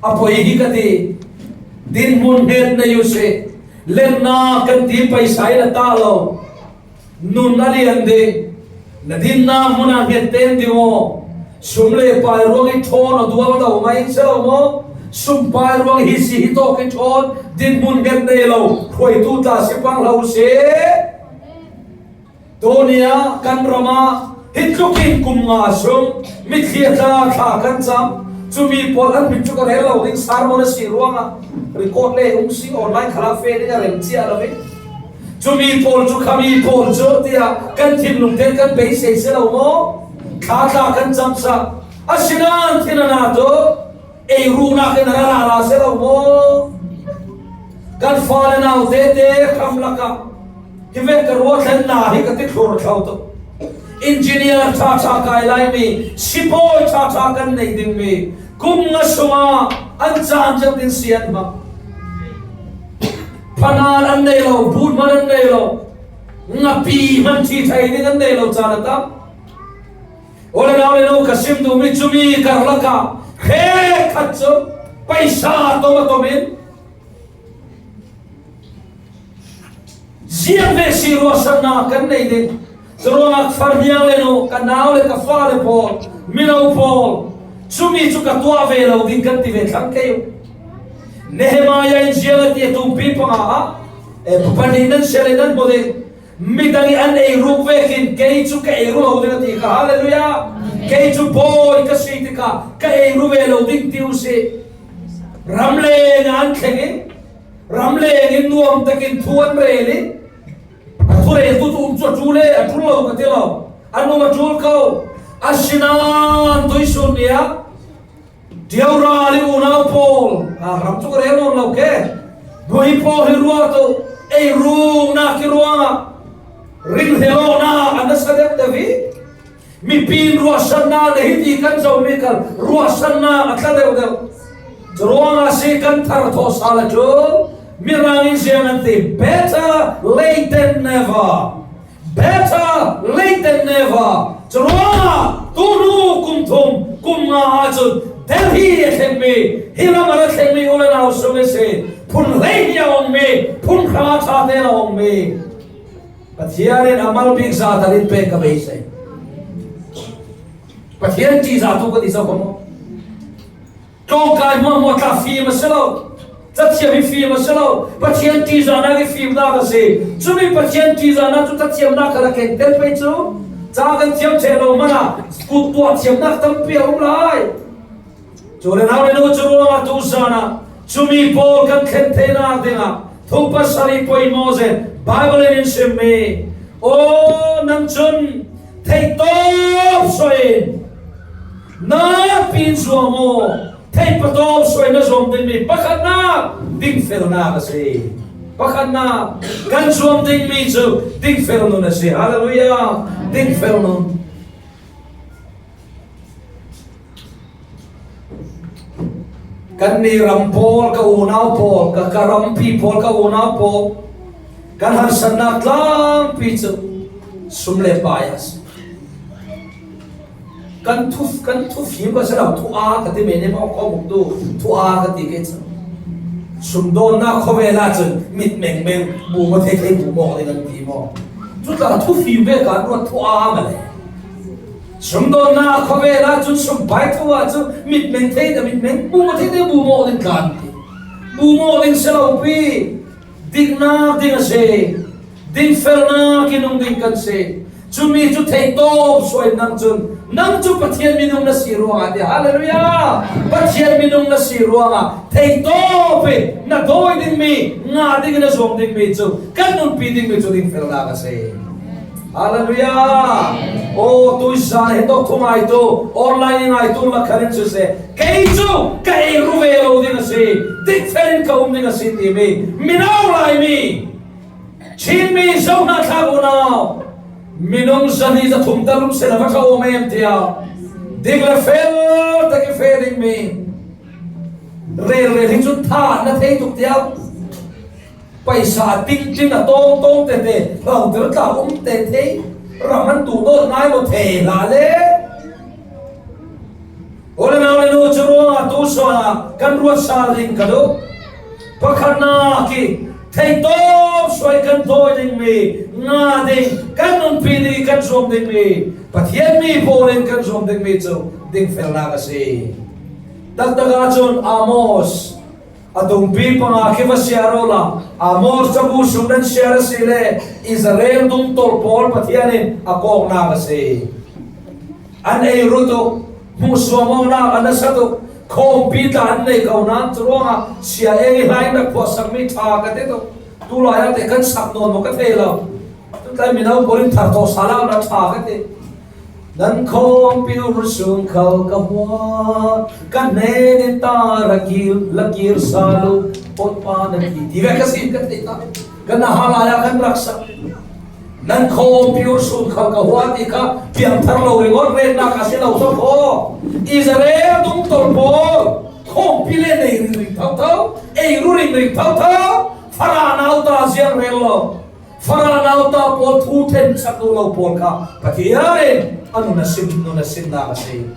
A poi hi ka ti. Dinhmun hnget nei u sih. Lennak kan ti paisa in a tah lo. Nun a lian ding. Na dinnak hmun ah hnget ten ding aw. Sum le pai ruang i ṭhawn aw dual do ngai in si lo maw? Sum pai ruang hi si hi tawk i ṭhawn, dinhmun hnget nei lo, hruaitu tla si pang hlah u sih. Tuni ah kan ram ah hi tlukin kum nga sung mitthli a tla thla kan cam. Cumi pawl an hmin cu ka rel lo ding, sermon a si ruangah record le um si, online khalah fe ding a rem cia lo i. Cumi pawl cu, khami pawl cu tiah kan thinlung tein kan beisei si lo maw? Thla tla kan camsak. Asinan thin a na tu ei ruhnak in a ra rara si lo maw? Kan fale nau tete hram lakah hi vek ka ruahhlanna hi ka ti thlur thlo tuk. Engineer ṭha ṭha kai laimi, sipawi ṭha ṭha kan nei dingmi, kum nga sungah an caan zet in si an hmang. Phanan an nei lo, but hman an nei lo, ngapi hman ṭhi thei ding an nei lo caan a tam. U le nau le nu, ka sim duhmi cumi karlak ah hrekkhat cu paisa tom a tom in ziangvek si ruahsannak kan nei ding. Curuangah farhniang le nu, ka nau le ka fale pawl, mino pawl, Cumi cu ka tuah ve lo ding kan ti ve thlang kei uh. Nehemiah in ziang a ti a tumpi panga ah, eh, pahnih nan sial in nan hmu ding. Midang i an ei ruk vekin kei cu ka ei ru lo ding a ti kha. Hallelujah! Kei cu Bawi ka si tikah ka ei ru ve lo ding ti uh si. Ramleng ah an thleng i, ramleng in nuam takin thu an rel i, a thureltu cu um cu a ṭul e, a ṭul lo ka ti lo. An um a ṭul ko. Asinain tuihsun ni ah Ṭio ral i unau pawl, a, ram cu ka rel nawn lo ke. Hnuhi pawl hi ruat uh, ei ruknak i ruangah rinhlelawhnak a nasa deuhdeuh i, mipi in ruahsannak le hiti kan Zomi kal ruahsannak a tla deuhdeuh. Curuangah si kan thar thawh sal ahcun Mirang in ziang an ti, better late than never. Better late than never. Curuangah tuhnu kum thum, kum nga ahcun Delhi a thlengmi, hi ram a ra thlengmi u le nau sung i si, phun hlei hi a ummi, phun ṭha ṭha tein a ummi Pathian in a mal bik za tal in pek ka beisei. Pathian ṭihzah tu ka ti zo ko maw? Tlawngkai hmuahhmuah tla fim a si lo. Cathiam hi fim a si lo. Pathian ṭihzahnak hi fimnak a si. Cumi Pathian ṭihzahnak cu cathiamnak kha a keng tel pei cu. Ca kan thiam ṭheh lo hmanh ah kut tuah thiamnak tampi a um lai. Cu le nau le nu cu ruangah tu zan ah cumi pawl kan thlen theinak dingah thu pasarih poimaw zet Baibal in in simmi. Aw, nang cun theitawp suai in nakpi in zuam aw. Theih patawp suai na zuam dingmi pakhatnak dingfelnak a si. Pakhatnak kan zuam dingmi cu dingfel nun a si. Hallelujah! Dingfel nun. Kannih ram pawl, ka unau pawl, ka, ka rampi pawl, ka unau pawl, kan harsatnak tlangpi cu sum le pai a si. Kan thu, kan thu fim ka si lo, thu a ka ti men i maw, khuamuk tu, thu a ka ti ke cu. Sumdawnnak khuavel ahcun mit mengmeng, bu maw thei thei bu maw ding an ti maw? Cu tla thu fim ve kan ruat thu a ma le. Sumdawnnak khuavel ahcun sum pai thu ahcun mit meng thei, mit meng bu maw thei thei bu maw ding kan ti. Bu maw ding si lo pi. Diknak ding a si. Dingfelnak i nung ding kan si. Cumi cu theitawp suai nang cun, nang cu Pathian minung na si ruangah ti. Hallelujah! Pathian minung na si ruangah theitawp i na dawi dingmi, ngah ding i na zuam dingmi cu kan nunpi dingmi cu dingfelnak a si. Hallelujah! Oh, tuizan hi tawk thu ngaitu, online i ngaitu lakhan in siseh, kei cu ka ei ru ve lo ding a si, dikfel in ka um ding a si timi mino laimi Chinmi zohna thlak unau minung zahnih zathum tal um sehla va ṭha um em tiah dik le fel tak i feh dingmi relrel hi cun tha na thei tuk tiah paisa a tingting a tawngtawng tete hloter tla um te thei ram an tu dawt ngai maw thei hlah le. U le nau le nu cu ruangah tu sual ah kan ruat sal ding ka duh. Pakhatnak i theitawp suai kan thawi dingmi nga ding kan nunpi ding i kan zuam dingmi Pathian mi pawl in kan zuam dingmi cu dingfelnak a si. Taktak ahcun Amos a tumpi panga khi va siar awla Amos cabu sung nan siar a si le Israel dungtolh pawl Pathian in a kawknak a si. An ei rut uh, hmuhsuamnak a nasat uh, khawmpi tla an nei ko nain cu ruangah sia eng i hlai in rak phuahsakmi ṭha ka ti tuk. Tulai ah te kan sak nawn maw ka thei lo. Tutlai mino pawl in thar thawh sal ah ṭha ka ti. Nan khawmpi ur sung khal ka hua, ka hnen in ta ra kir, la kir sal uh, pawtpa na ti, ti ve ka si ka thei ta. Kan na halai ah kan rak sak. Nan khawmpi ur sun khal ka hua ti kha piangthar lo ringawt retnak a si lo so kho. Israel dungtolh pawl khawmpi le nei ringring thotho, ei ru ringring thotho, Faraoh nauta ziang rel lo, Faraoh nauta pawl thu ṭhen sak duh lo pawl kha Pathian in a nun a sim, nun a simnak a si.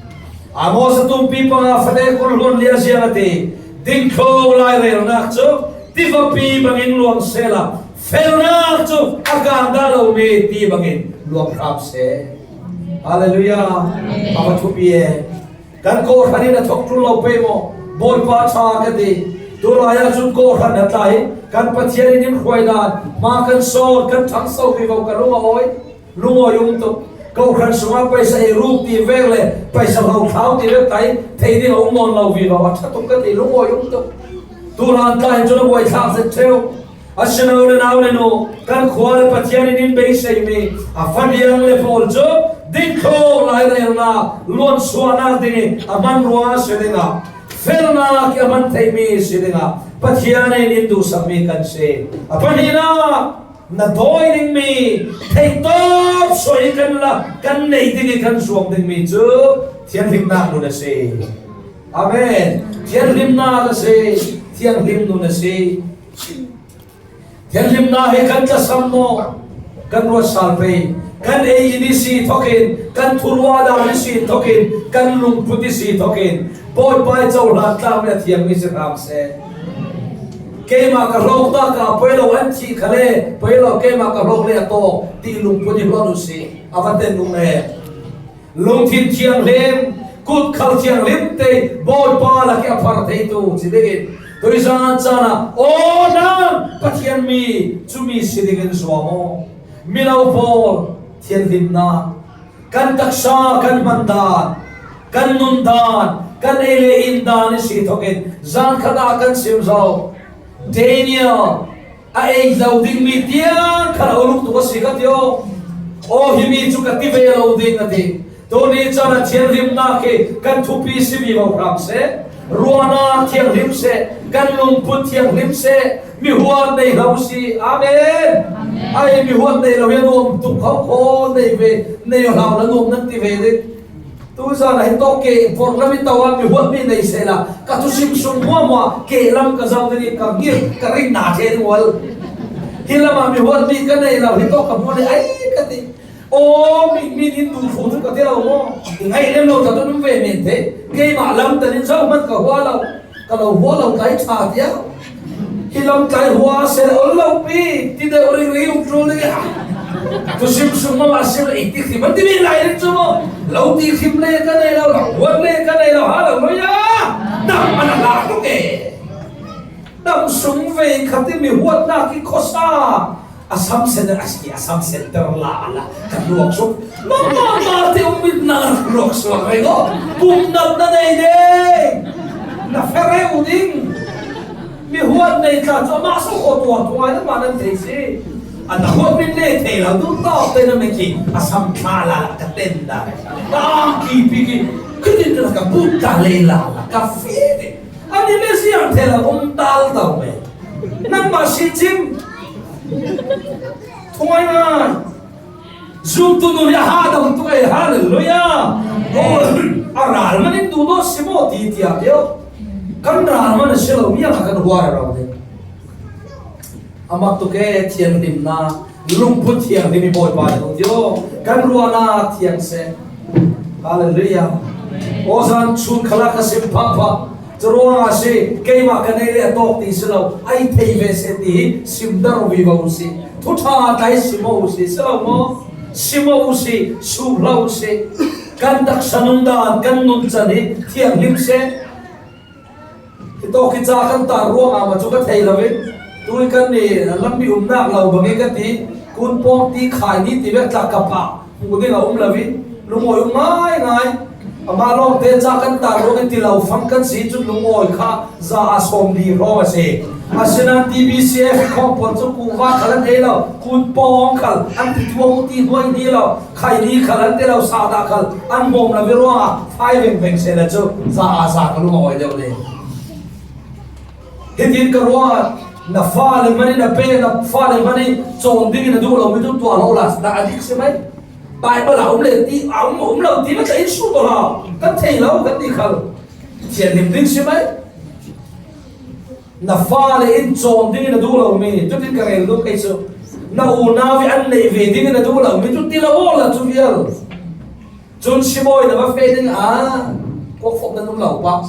Amos a tumpi panga fate kul hluan lia ziang a ti, dingthlung lai relnak cu tivapi bangin luang sehla, felnak cu a kan dah lomi ti bangin luang hram seh. Hallelujah. A va thupi e. Kan kawhhran in a thawk ṭul lo pei maw? Bawipa ṭha ka ti. Tulai ah cun kawhhran a tla hi kan Pathian in in hruai dan hma kan sawn, kan ṭhangso vivo, ka lung a awi. Lungawi um tuk. Kawhhran sungah paisa ei ruk ti vek le paisa hlo thlau ti vek tai thei ding a um nawn lo vivo, a ṭha tuk ka ti, lungawi um tuk. Tulai tla hi cun a buaithlak zet ṭheu. A si no le nau le nu, kan khua le Pathian in in beiseimi a fadiang le pawl cu dingthluk lairelnak, luansuahnak ding i a hman rua si dingah, felnak i a hman theimi si dingah Pathian in in duhsakmi kan si. A pahnihnak, na dawi dingmi, theitawp suai kan la, kan neih ding i kan zuam dingmi cu thianhlimnak nun a si. Amen. Thianhlimnak a si. Thianghlim nun a si. Thianhlimnak hi kan tlasam maw? Kan ruat sal pei. Kan ei in i si thokin, kan thurua dan i si thokin, kan lungput i si thokin, Bawipa i cohlan tlak le a thiangmi si hram seh. Keimah ka hlawk ta ka poi lo, an thih kha le poi lo, keimah ka hlawk le a tawk ti lungput i hluan u si. A va ten u nge. Lungthin thianghlim, kut khal thianghlim te, Bawipa lak i a phar theitu si dingin, tuizan caan ah, aw nang Pathian mi, cumi si dingin zuam aw. Mino pawl, thianhlimnak, kan taksa, kan hman dan, kan nun dan, kan ei le in dan i si thokin, zan khat ah kan sim zo. Daniel, a ei lo dingmi tiang khan a uluk tuk a si ka ti aw. Aw, himi cu ka ti ve lo ding a ti. Tuni caan a thianhlimnak hi kan thupi si vivo hram seh, ruahnak thianghlim seh, kan lungput thianghlim seh, mihuat nei hlo si. Amen. Amen. Ai, mihuat nei lo hi a nuam tuk kho kho, nei ve, nei hlau la nuam nan ti ve ding. Tuzan ah hi tawk ke, vorhlam i to ah mihuatmi nei sehla, ka thusim sung hmuahhmuah ke lam ka zoh ding i ka ngir, ka ring na ṭhen ual. Hi lamah mihuatmi ka nei lo, hi tawk ka hmuh le ai ka ti. Aw, mi, mi in duh thu cu ka ti lo maw? I ngaih lem lo ta tu num ve men te. Keimah lam ta nin zoh hman ka hua lo. Ka lo hua lo kai ṭha tiah. Hi lam tlai hua a si le ol lo pi, ti deuh ring ring um ṭul ding a. Thusim sung mah a si le i ti hrim an ti mi lai ding cu maw? Lo ti hrim le ka nei lo, lo huat le ka nei lo, ha lo lo ya. Dam an a hla tuk e. Dam sung ve khat i mi huatnak i khuasa. A sam sen a si, a sam sen ter la la ka luak suk. Mama ma te um mit na luak suak rei lo. Pum nat na nei ding. Na fere u ding. Mi huat nei tla cu amah so ko tua tua na ma nan thei si. A na huat min nei thei lo tu tawk te na me ki a sam thla la la ka ten da. Tang ki pi ki. Ka tin ta ka put ta le la la ka fi ding. Ani le siang thei lo um tal tau me. Nangmah si cim. Thungai ngai. Zumtu nu hi a hadam tu ei, hallelujah. Oh, a ral man in duh dawh si maw ti tiah deuh. Kan ral man a si lo mi a kan huar a rau ding. A mak tuk e thianghlimnak, lungput thianghlim i Bawipa nih a ti aw. Kan ruahnak thiang seh. Hallelujah. Aw zan chun khalah ka sim phah phah. Curuangah a si, keimah ka neih le a tawk ti si lo, a i thei ve seh ti hi sim dar vivo u si. Thuṭha tlai sim u si, si lo maw? Sim u si, suh hlah u si. Kan taksa nung dan, kan nun can hi thianghlim seh. Hi tawk hi ca kan tar ruangah mah cu ka thei lo in, tu i kan i lampi umnak lo bang i ka ti, kun pawng ti khai ni ti vek tlak ka pah hmuh ding a um lo in, lungawi um ngaingai. Amah lawngte ca kan tar ruang in ti lo fang kan si cun lungawi kha za a sawm li hrawng a si. Asinain T B C F khawng pawl cu kuva khal an ei lo, kun pawng khal an ti tuang ti hnuai ni lo, khai ni khal an ti lo, sa dah khal an hmawm lo i ruangah fai vengveng seh le cu za a za ka lungawi deuh le. Hitin ka ruat, na fale hmanh in na pe, na fale hmanh in cawn ding in na duh lo mi tu tuah lo la, na a dik si mai. Baibal a um le ti, a um, um lo ti na tla in su ko hau. Kan thei lo, kan ti khal. Thianhlim ding si mai. Na fale in cawn ding in na duh lo mi, tu tin ka rel duh kei cu. Na unau i an neih ve ding in na duh lo mi, tu ti lo aw la cu vial. Cun sibawi na va feh ding ah kuak fawh na nung lo pah.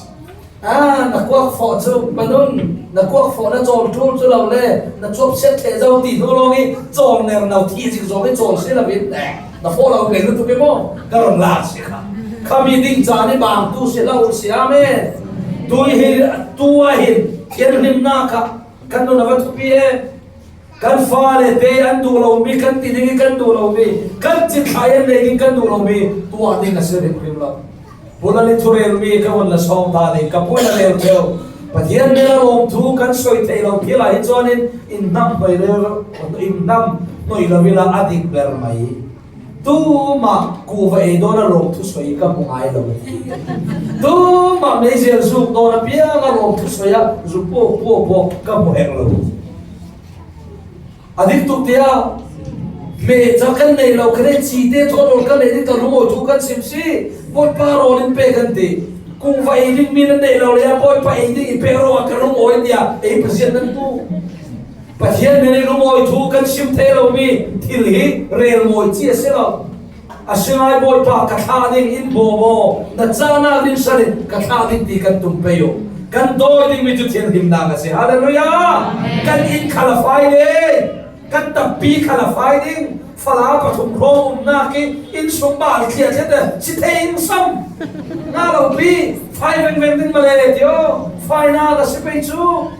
Ah, na kuak fawh cu panun, na kuak fawh na cawl ṭul cu lo le, na cuap siat ṭheh zo ti hnu lawng i cawl ner no thi zik zong i cawl si lo in, eh, na fawh lo ngei lutuk i maw? Ka run la si kha. Khami ding caan i bangtu si lo si, amen. Tu hi, tu ah hin thianghlimna kha kan nun a va thupi e. Kan fale te an duh lo mi, kan ti ding i kan duh lo mi, kan citthlah an nei ding kan duh lo mi, tu ah ding a si hrimhrim lo. Bulal i thurel mi ka hun la sawm ta ding, ka pui la rel keu. Pathian mel a lawm thu kan soi thei lo thil ah hi chuan in, in hnam hnoi rel, in hnam hnoi lo ila a dik ber mai. Tuma kuva ei dawn a lawm thusawi ka hmu ngai lo. Tuma meizel zuk dawn apiang a lawm thusawi a zu puak puak pawh ka hmu hek lo. A dik tuk tia, hmeh cha kan nei lo, kan ei chi te thawn rawl kan nei ding ka lungawi thu kan sim si, Bawipa rawl in pe kan ti. Kuva ei ding mi nan nei lo le a, Bawipa ei ding i pe ro a ka lungawi tia, ei Pasian nan tu. Pathian min i lungawi thu kan sim thei lo mi thil hi rel mawi chi a si lo. A si ngai, Bawipa, ka thlah ding in bawm aw, na chana rinsanin ka thlah ding ti kan tum pei u. Kan dawi ding mi chu thianghlimna ka si. Hallelujah! Amen. Kan in kha la fai ding, kan tampi kha la fai ding. Fala pathum hrawm umna khi in sung bal thliat thliat te si thei in sam. Na lo pi, fai veng veng ding male ti aw. Faina ka si pei chu.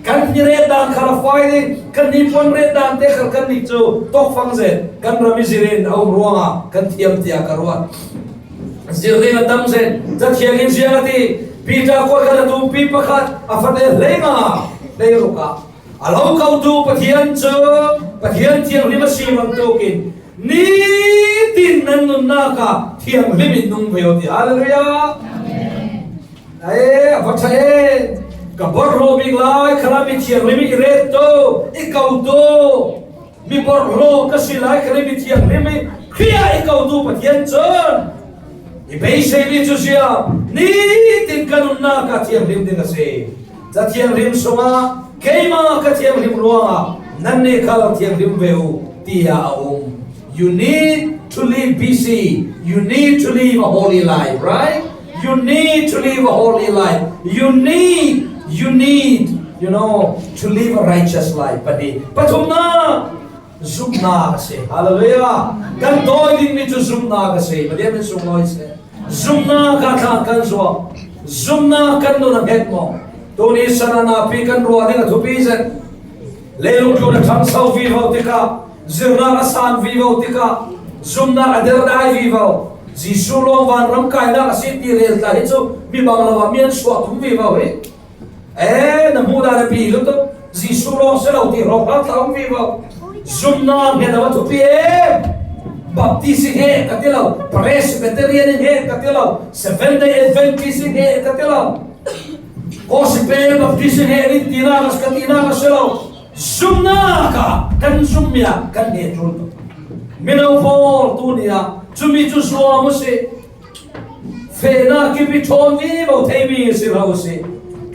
Kan hni ret dan kha la fai ding, kan hni puan ret dan te khal kan nih chu tawkfang zet, kan ram i zirin a um ruanga kan thiam tia ka ruat. Zir ding a tam zet, Za Thiangin ziang a ti, Peter kuat khat a tumpi pakhat, a fate hlei nga, hlei ruka. A lo kotu Pathian chu, Pathian thianghlim a si bang tukin, nitin nan nunnak ah thianghlim in nung ve aw ti. Hallelujah! Amen. E, a va ṭha e, ka bawrhhlawh bik lai khala mi thianghlim i ret tu, i ko tu, mi bawrhhlawh ka si lai khala mi thianghlim i Khrih i ko tu Pathian chun i beisei mi chu sia, nitin ka nunnak ah thianghlim ding a si. Za Thianghlim sungah keima ka thianghlim ruangah nan nih khal thianghlim ve uh, tiah a um. You need to live B C. You need to live a holy life, right? You need to live a holy life. You need, you need, you know, to live a righteous life. Pahnih. Pathumna, zumna ka si. Hallelujah. Kan dawi ding mi chu zumna ka si. Pathian min sung lawi se. Zumna ka thlang kan zuak. Zumna kan nun a nghet maw. Tuni sana napi kan ruah ding a thupi zet. Leilung tlun a ṭhangso vivo tikah, zirna a san vivo tikah, zumna a derdai vivo. Jesuh lawng vanram kaina a si ti rel ta hi chu mi bang lo ah mi an suah tum vivo hi. E, na hmuh dan a pi lutuk. Jesuh lawng si lo ti hrawk hrawk ta um vivo. Zumna nghet a va thupi em. Baptist i nghet ka ti lo, Presbyterian i nghet ka ti lo, Seventh Day Adventist i nghet ka ti lo. Gospel Baptist he rin tina ka, ka tina ka si lo. Zumna ka kan zum mia kan he tul tu. Mino pawl tu nia, chumi chu suam u si. Fena kipi thon vivo thei mi si lo si.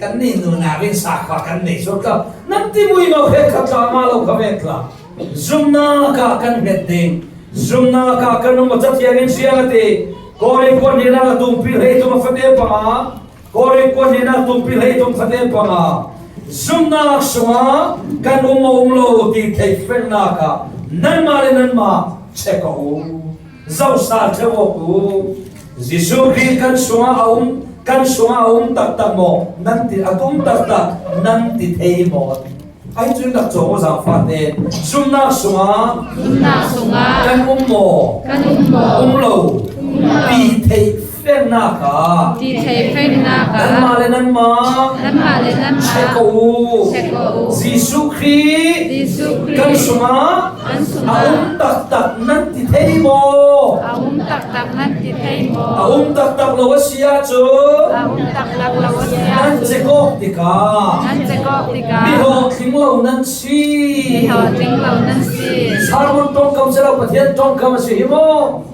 Kan ni nu na rin sa kha kan nei so ka. Nan ti mui lo he kha ka ma lo ka ve ka. Zumna ka kan he ding. Zumna ka kan um a cha thiang in siang a ti. Kori kon ni na tum pi hei tum a fate pa ma. Korin kuat hnihna tumpi hleitum fate panga, zumnak sungah kan um a um lo ti theih fennak ah nanmah le nanmah check aw u, zohsal ṭheu awk u. Jesuh Khrih kan sungah a um, kan sungah a um taktak maw? Nan ti, a um taktak nan ti thei maw? Ahi chu in rak cawng aw, zaangfahte. Zumnak sungah, zumnak sungah kan um maw? Kan um maw? Um lo. Um lo. Ti theih fennak ah, ti theih fennak ah, nanmah le nanmah, nanmah le nanmah check aw u. Check aw u. Jesuh Khrih, Jesuh Khrih kan sungah, kan sungah a um taktak nan ti thei maw? A um taktak nan ti thei maw? A um taktak lo a si ahcun, a um taktak lo a si ahcun, nan check awk tikah, nan check awk tikah, mi hlawhtling lo nan si. Mi hlawhtling lo nan si. Sermon ṭongkam si lo, Pathian ṭongkam a si hi maw?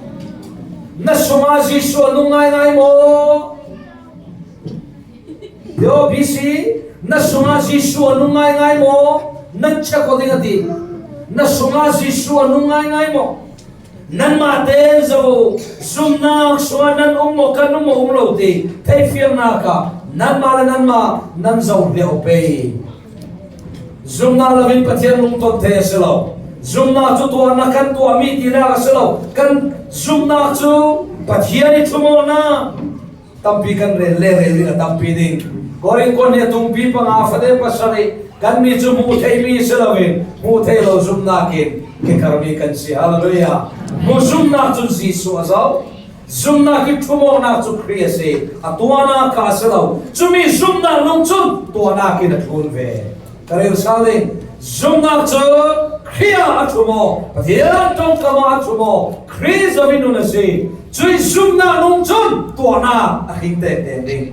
Na sungah Jesuh a nung ngaingai maw? Yo, B C, na sungah Jesuh a nung ngaingai maw? Nan check aw ding a ti. Na sungah Jesuh a nung ngaingai maw? Nanmah tein zoh, zumnak sungah nan um maw, kan um maw, um lo ti theihfiangnak ah nanmah le nanmah nan zoh hliah pei. Zumnak loin Pathian lungton thei a si lo. Zumnak cu tuahnak kan tuahmi tinak a si lo. Kan zumnak cu Pathian i thumawhna tampi kan rel le rel ding a tampi ding. Korin kuan hnih a tungpi panga fate pasarih, kannih cu hmuh theihmi si loin hmuh theih lo zumhnak in kikarmi kan si. Hallelujah. Hmuh zumhnak cun Jesuh a zoh. Zumhnak i thumawhnak cu Khrih a si. A tuahnak kha a si lo. Cumi zumhnak nung cun tuahnak in a thlun ve. Ka rel sal ding. Zumhnak cu Khrih ah a thum aw, Pathian ṭongkam ah a thum aw, Khrih zoh in nun a si. Cuih zumhnak nung cun tuahnak a hring tektek ding.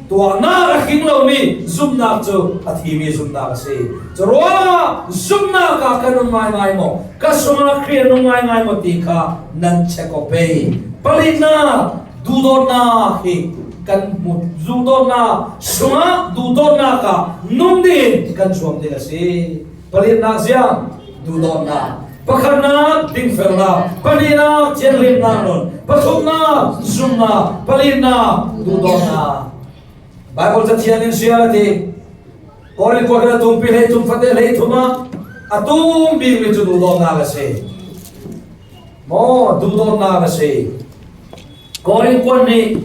Tuahnak a hring lomi zumhnak cu a thimi zumhnak a si. Curuangah zumhnak ah ka nun ngaingai maw, ka sungah Khrih a nun ngaingai maw ti kha nan check aw pei. Palinak, duhdawtnak hi kan hmu. Duhdawtnak sungah duhdawtnak ah nung ding kan zuam ding a si. Palinak ziang, duhdawtnak. Pakhatnak, dingfelnak. Pahnihnak, thianhlimnak nun. Pathumnak, zumhnak. Palinak, duhdawtnak. Baibal Cathiang in ziang a ti. Korin kuan hnih a tungpi hleithum fate hleithum ah a tum bikmi cu duhdawtnak a si. Maw, duhdawtnak a si. Korin kuan hnih,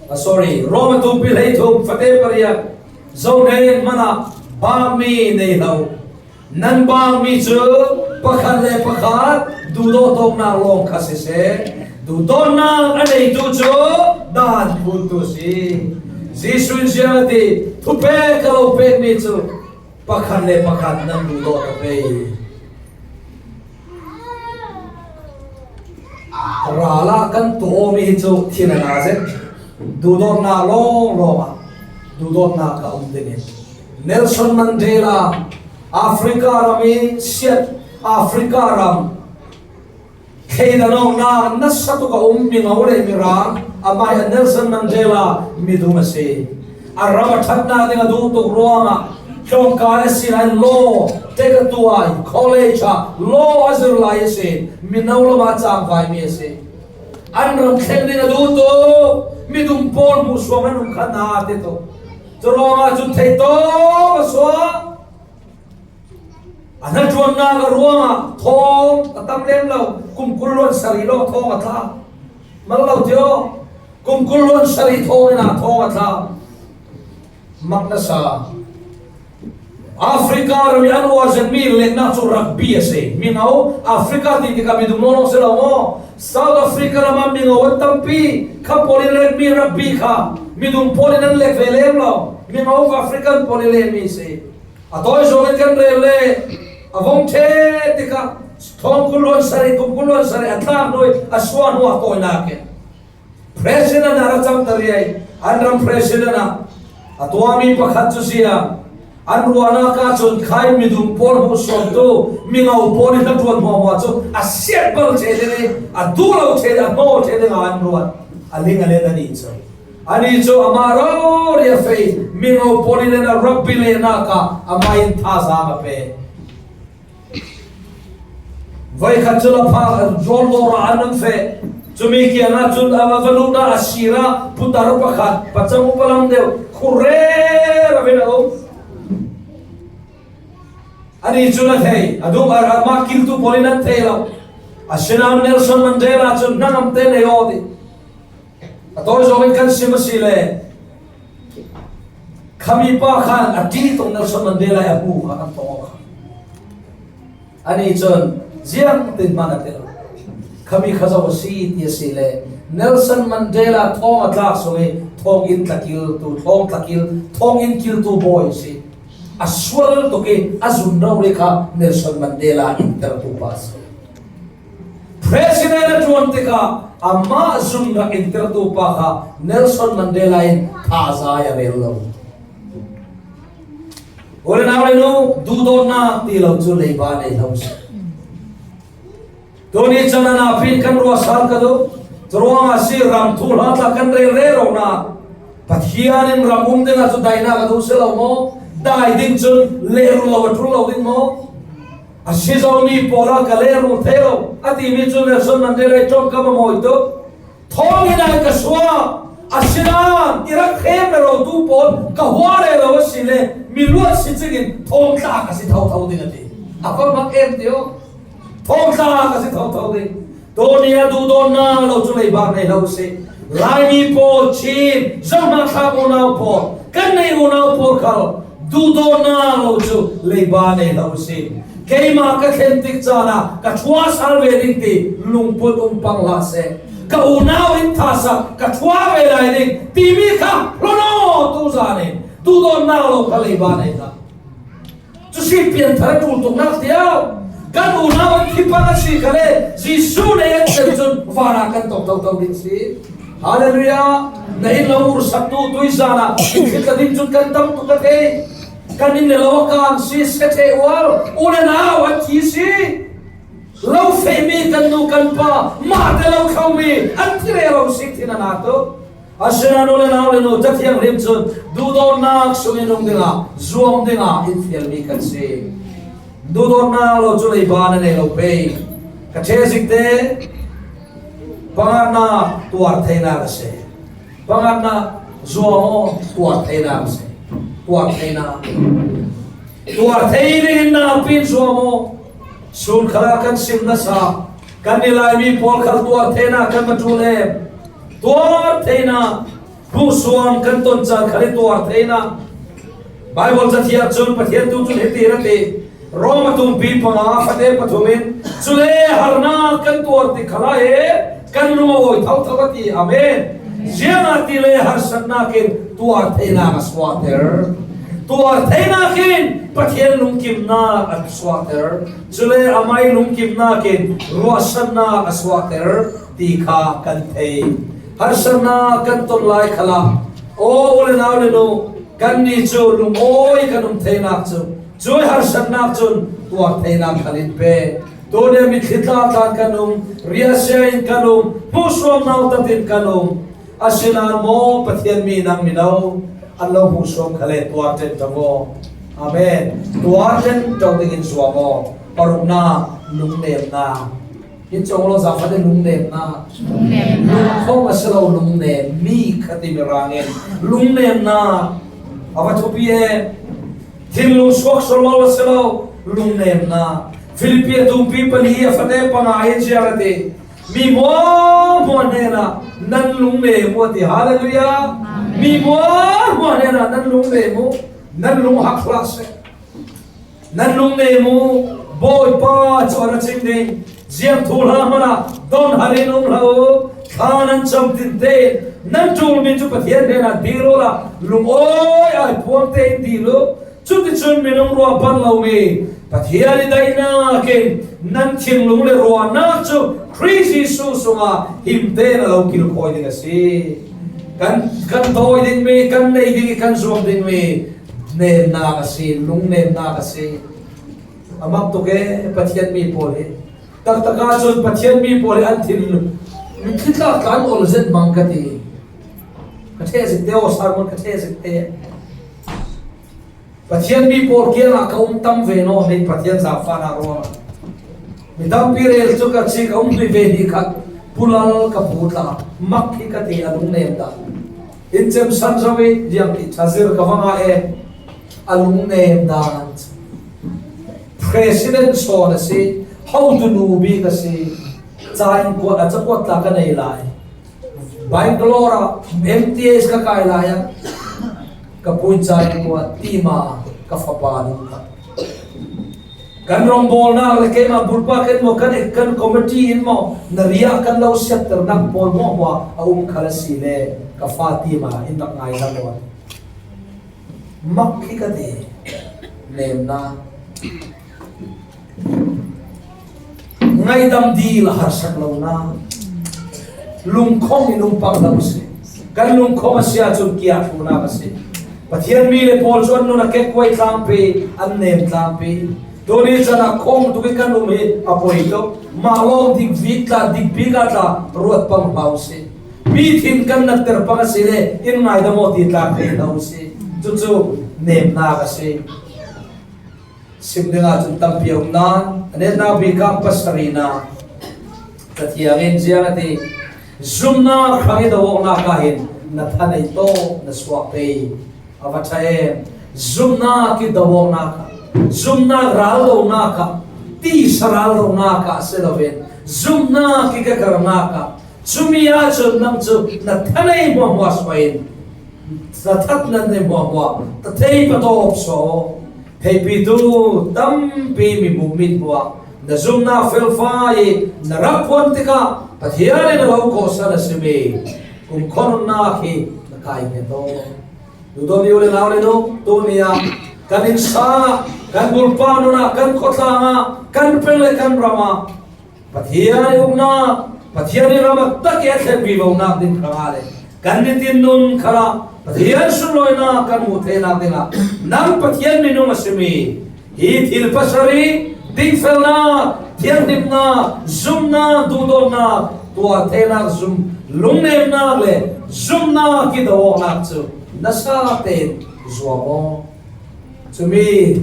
ah, sorry, Rom a tungpi hleithum fate pariat, zo hnen hmanh ah bakmi nei lo. Nan bakmi cu pakhat le pakhat duhdawt awknak lawng kha siseh, duhdawtnak a neitu cu daan phuntu a si. Jesuh in ziang a ti, thupek ka lo pekmi cu pakhat le pakhat nan duhdawt aw pei. Ral ah kan tuahmi hi cu thin a na zet. Duhdawtnak lawnglawng ah duhdawtnak a um ding in Nelson Mandela Africa ram i siat, Africa ram thleidan awknak nasa tuk a um mi ngo le mi rang, amah hi a Nelson Mandela midum a si. A ram a ṭhatnak ding a duh tuk ruangah tlawngkai a si nain law tek a tuah, college ah law a zir lai a si. Mino lam ah cangvaimi a si. An ram thleng ding a duh tuk, midum pawl hmuhsuam an um kha hna ti tuk. Curuangah cun theihtawp a suak. A hnaṭuannak a ruangah thawng a tam lem lo, kum kul luan sarih lawng thawng a tla. Mal lo tio, kum kul luan sarih thawng in ah thawng a tla. Mak nasa. Africa ram i an uar zetmi lennak cu rugby a si. Mingo, Africa ti tikah midum lawng si lo maw? South Africa ram ah mingo an tampi kha pawl in lekmi rugby kha midum pawl in an lek ve lem lo. Mingo African pawl in lekmi si. A tawi zong in kan rel le a vong ṭheh tikah thawng kul luan sarih, kum kul luan sarih a tlak hnu, a suah hnu a tawinak in president a ra cang ta riai. An ram president ah a tuahmi pakhat cu ziang, an ruahnak ah cun khai midum pawl hmuhsuamtu mingo pawl in a ṭuan hmuahhmuah cu a siat bal ṭheh ding i a duh lo ṭheh ding, a hnaw ṭheh ding ah an ruat. A ling a len a nih cu. Anih cu amah rori a fei, mingo pawl in a rugby lehnak ah amah in thazaang a pe. Voikhat cu la pha, rawl dawr ah an rak feh. Cumi kiangah cun a va luhnak a sir ah putar pakhat, pacang upa lam deuh, khurer a vin a um. Anih cun a thei, a duh, a, amah kiltu pawl in an thei lo. Asinain Nelson Mandela cun hnangam te nei aw ti. A tawi zong in kan sim a si le, khami pa khan a ṭih tuk Nelson Mandela i a hmu kha kan tong kha. Anih cun ziang tin hman a tel. Khami kha zo a si ti a si le, Nelson Mandela thawng a tlak sung i thawnginn tlakil tu, thawng tlakil, thawnginn kiltu bawi a si. A sual tuk i a zun rori kha Nelson Mandela inter tu pa a si. President a ṭuan tikah amah zun rak inter tu pa kha Nelson Mandela in thazaang a rel lo. U le nau le nu, duhdawtnak ti lo cu leiba nei lo si. Tuni chan a napi kan ruahsal ka duh. Curuangah a si ram thuhla tla kan rel rero nak. Pathian in ram um dingah cu dainak a duh si lo maw? Dai ding cun lehrulh lo a ṭul lo ding maw? A si zomi pawl ah ka lehrulh thei lo a timi cu Nelson Mandela i ṭongkam a mawi tuk. Thawnginn ah ka suak, asinain i rak hrem rerotu pawl ka hua rero a si le, mi luat si cingin thawngtla ka si thotho ding a ti. A va mak em tio? Thawngtla ka si thotho ding. Tuni a duhdawtna lo cu leiba nei lo si. Laimi pawl, Chin, zohna thlak unau pawl, kan nei unau pawl khal duhdawtna lo cu leiba nei lo si. Keimah ka thlen tik caan ah ka thua sal ve ding ti lungput um pang hlah seh. Ka unau in thasa ka thua ve lai ding timi kha hlon aw tu zan in duhdawtna lo kha leiba nei hlah. Cu si pianthar ṭul tuknak tiau kan unau an thi pang a si kha le Jesuh nei an cem cun vanah kan tong toto ding si. Hallelujah! Na inn lo ursaktu tuizan ah in thil ka ding cun kan tam tuk a thei. Kan inn le lo a kang si, sia ṭheh ual, u le nau an thi si. Lo fehmi kan nu kan pa, mah te lo thlomi an thi rero si, thin a na tuk. Asinain u le nau le nu, Cathiang hrim cun duhdawtnak sungin nung dingah, zuam dingah in fialmi kan si. Duhdawtnak lo cu leiba na nei lo pei. Ka ṭheh zik te, pangatnak tuar theinak a si. Pangatnak zuam aw, tuar theinak a si. Tuar theinak. Tuar thei dingin nakpi in zuam aw. Sun khalah kan sim nasa, kan i Laimi pawl khal tuar theinak kan va ṭul em? Tuar theinak, hmuhsuam kan ton caan khal i tuar theinak. Baibal cathiang cun Pathian tu cun hiti in a ti, Rom a tumpi panga fate pathum in, cule harnak kan tuar tik khalah he kan lung a awi thotho a ti. Amen. Ziangahtile harsatnak in tuar theinak a suahter. Tuar theinak in Pathian lungkimnak a suahter. Cule amai lungkimnak in ruahsannak a suahter ti kha kan thei. Harsatnak kan ton lai khalah, aw u le nau le nu, kannih cu lungawi kan um theinak cu, cuih harsatnak cun tuar theinak khal in pe. Tuni mitthli tlatlan kan um, riahsia in kan um, hmuhsuam nautat in kan um. Asinain maw Pathian mi nang mino an lo hmuhsuam khal le tuar ṭenṭo aw. Amen. Tuar ṭenṭo dingin zuam aw. Paruknak, lungnemnak. Hi cawng lo zafate lungnemnak. Lungkhong a si lo lungnem mi kha timi rangin lungnemnak a va thupi e. Thinlung suak sual lo a si lo lungnemnak. Filipi a tumpi pali a fate panga in ziang a ti. Mi hmuahhmuah hnenah nan lungnem uh a ti. Hallelujah. Mi hmuahhmuah hnenah nan lungnem uh, nan lunghak hlah seh. Nan lungnem uh, Bawipa cu a ra cing ding. Ziang thuhla hmanah don har in um hlah uh. Thla nan cam tinte in nan ṭulmi cu Pathian hnenah dil uhla lungawi ai phuang tein dil uh. Cuticun minung ruah pan lomi Pathian i daihnak in nan thinlung le ruahnak cu Khrih Jesuh sungah him tein a lo kilkhawi ding a si. Kan, kan dawi dingmi, kan nei ding i kan zuam dingmi nemnak a si, lungnemnak a si. A mak tuk e, Pathian mi pawl hi. Taktak ah cun Pathian mi pawl hi an thinlung, mitthli tlatlan ol zet mang ka ti. Ka ṭheh zik te aw, sermon ka ṭheh zik te. Pathian mi pawl kiangah ka um tam ve naw hei, Pathian zaangfahnak ruangah. Mi tampi rel cu ka si, ka um hlui ve ni khat, pulal ka pu tla, mak hi ka ti, a lungnem dah. In cemsan zo i, liang ti thazir ka va ngah e, a lungnem dan. President sawn a si, hotunu bik a si, ca in kuat, a cakuat tla ka nei lai. Bangalore ah M T H ka kai lai ah, ka pu in ca in kuat, tima ka fapa ding kha. Kan rawngbawlnak le keimah bulpak in maw, kan, kan committee in maw, na riah kan lo siatternak pawl hmuahhmuah a um khal a si le, ka fa tima in rak ngai hna maw? Mak hi ka ti, nemnak. Ngaidam dil a harsat lonak. Lungkhong in um pang lo si. Kan lungkhong a si ahcun kia thlunak a si. Pathian mi le pawl cu an nun a kekkuai tlangpi, an nem tlangpi. Tuni chan ah khong tuk i kan um hi a poi tuk. Mah lawng dik bik tla, dik bik ah tla ruat pang hau si. Mi thin kan natter pang a si le in ngaidam aw ti tla thei hau si. Cucu nemnak a si. Sim dingah cun tampi a um nain, a netnak bik ah pasarihnak Cathiang in ziang a ti, zumnak hrang i do awknak ah hin na thanei tawh na suak pei a va ṭha em. Zumnak i do awknak ah, zumnak raldonak ah, tisa raldonak ah si loin Zumna kikakar ngak a, cumi ah cun nang cu na thanei hmuahhmuah suah in, na that na nei hmuahhmuah, na thei patawp suah aw. Theihpitu tampi mi hmuh mit hmuah, na zumnak felfai i na rak phuan tikah Pathian in a lo kawhsan a simi kumkhua nunnak hi na kai nget aw. Duhdawtmi u le nau le nu, tuni ah kan innsang ah, kan bulpak nun ah, kan khuatlang ah, kan peng le kan ram ah Pathian i uknak, Pathian i ram a tak i a thlen vivonak ding hrangah le kan nitin nun khalah Pathian sunlawinak kan hmuh theinak dingah nang Pathian minung a simi hi thil pasarih, dingfelnak, thianghlimnak, zumnak, duhdawtnak, tuar theinak, zum, lungnemnak le zumnak i do awknak cu nasa tein zuam aw. Cumi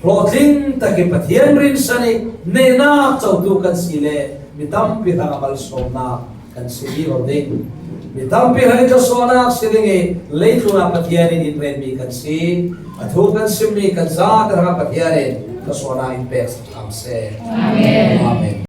hlawhtling tak i Pathian rinsan i nehnak cotu kan si le mi tampi hrang a malsawmnak kan si vivo ding. Mi tampi hrang i thlawsuahnak si ding i leitlun ah Pathian in in renmi kan si. A thu kan simmi kan zate hrang ah Pathian in thlawsuahnak in pek sak hram seh. Amen. Amen.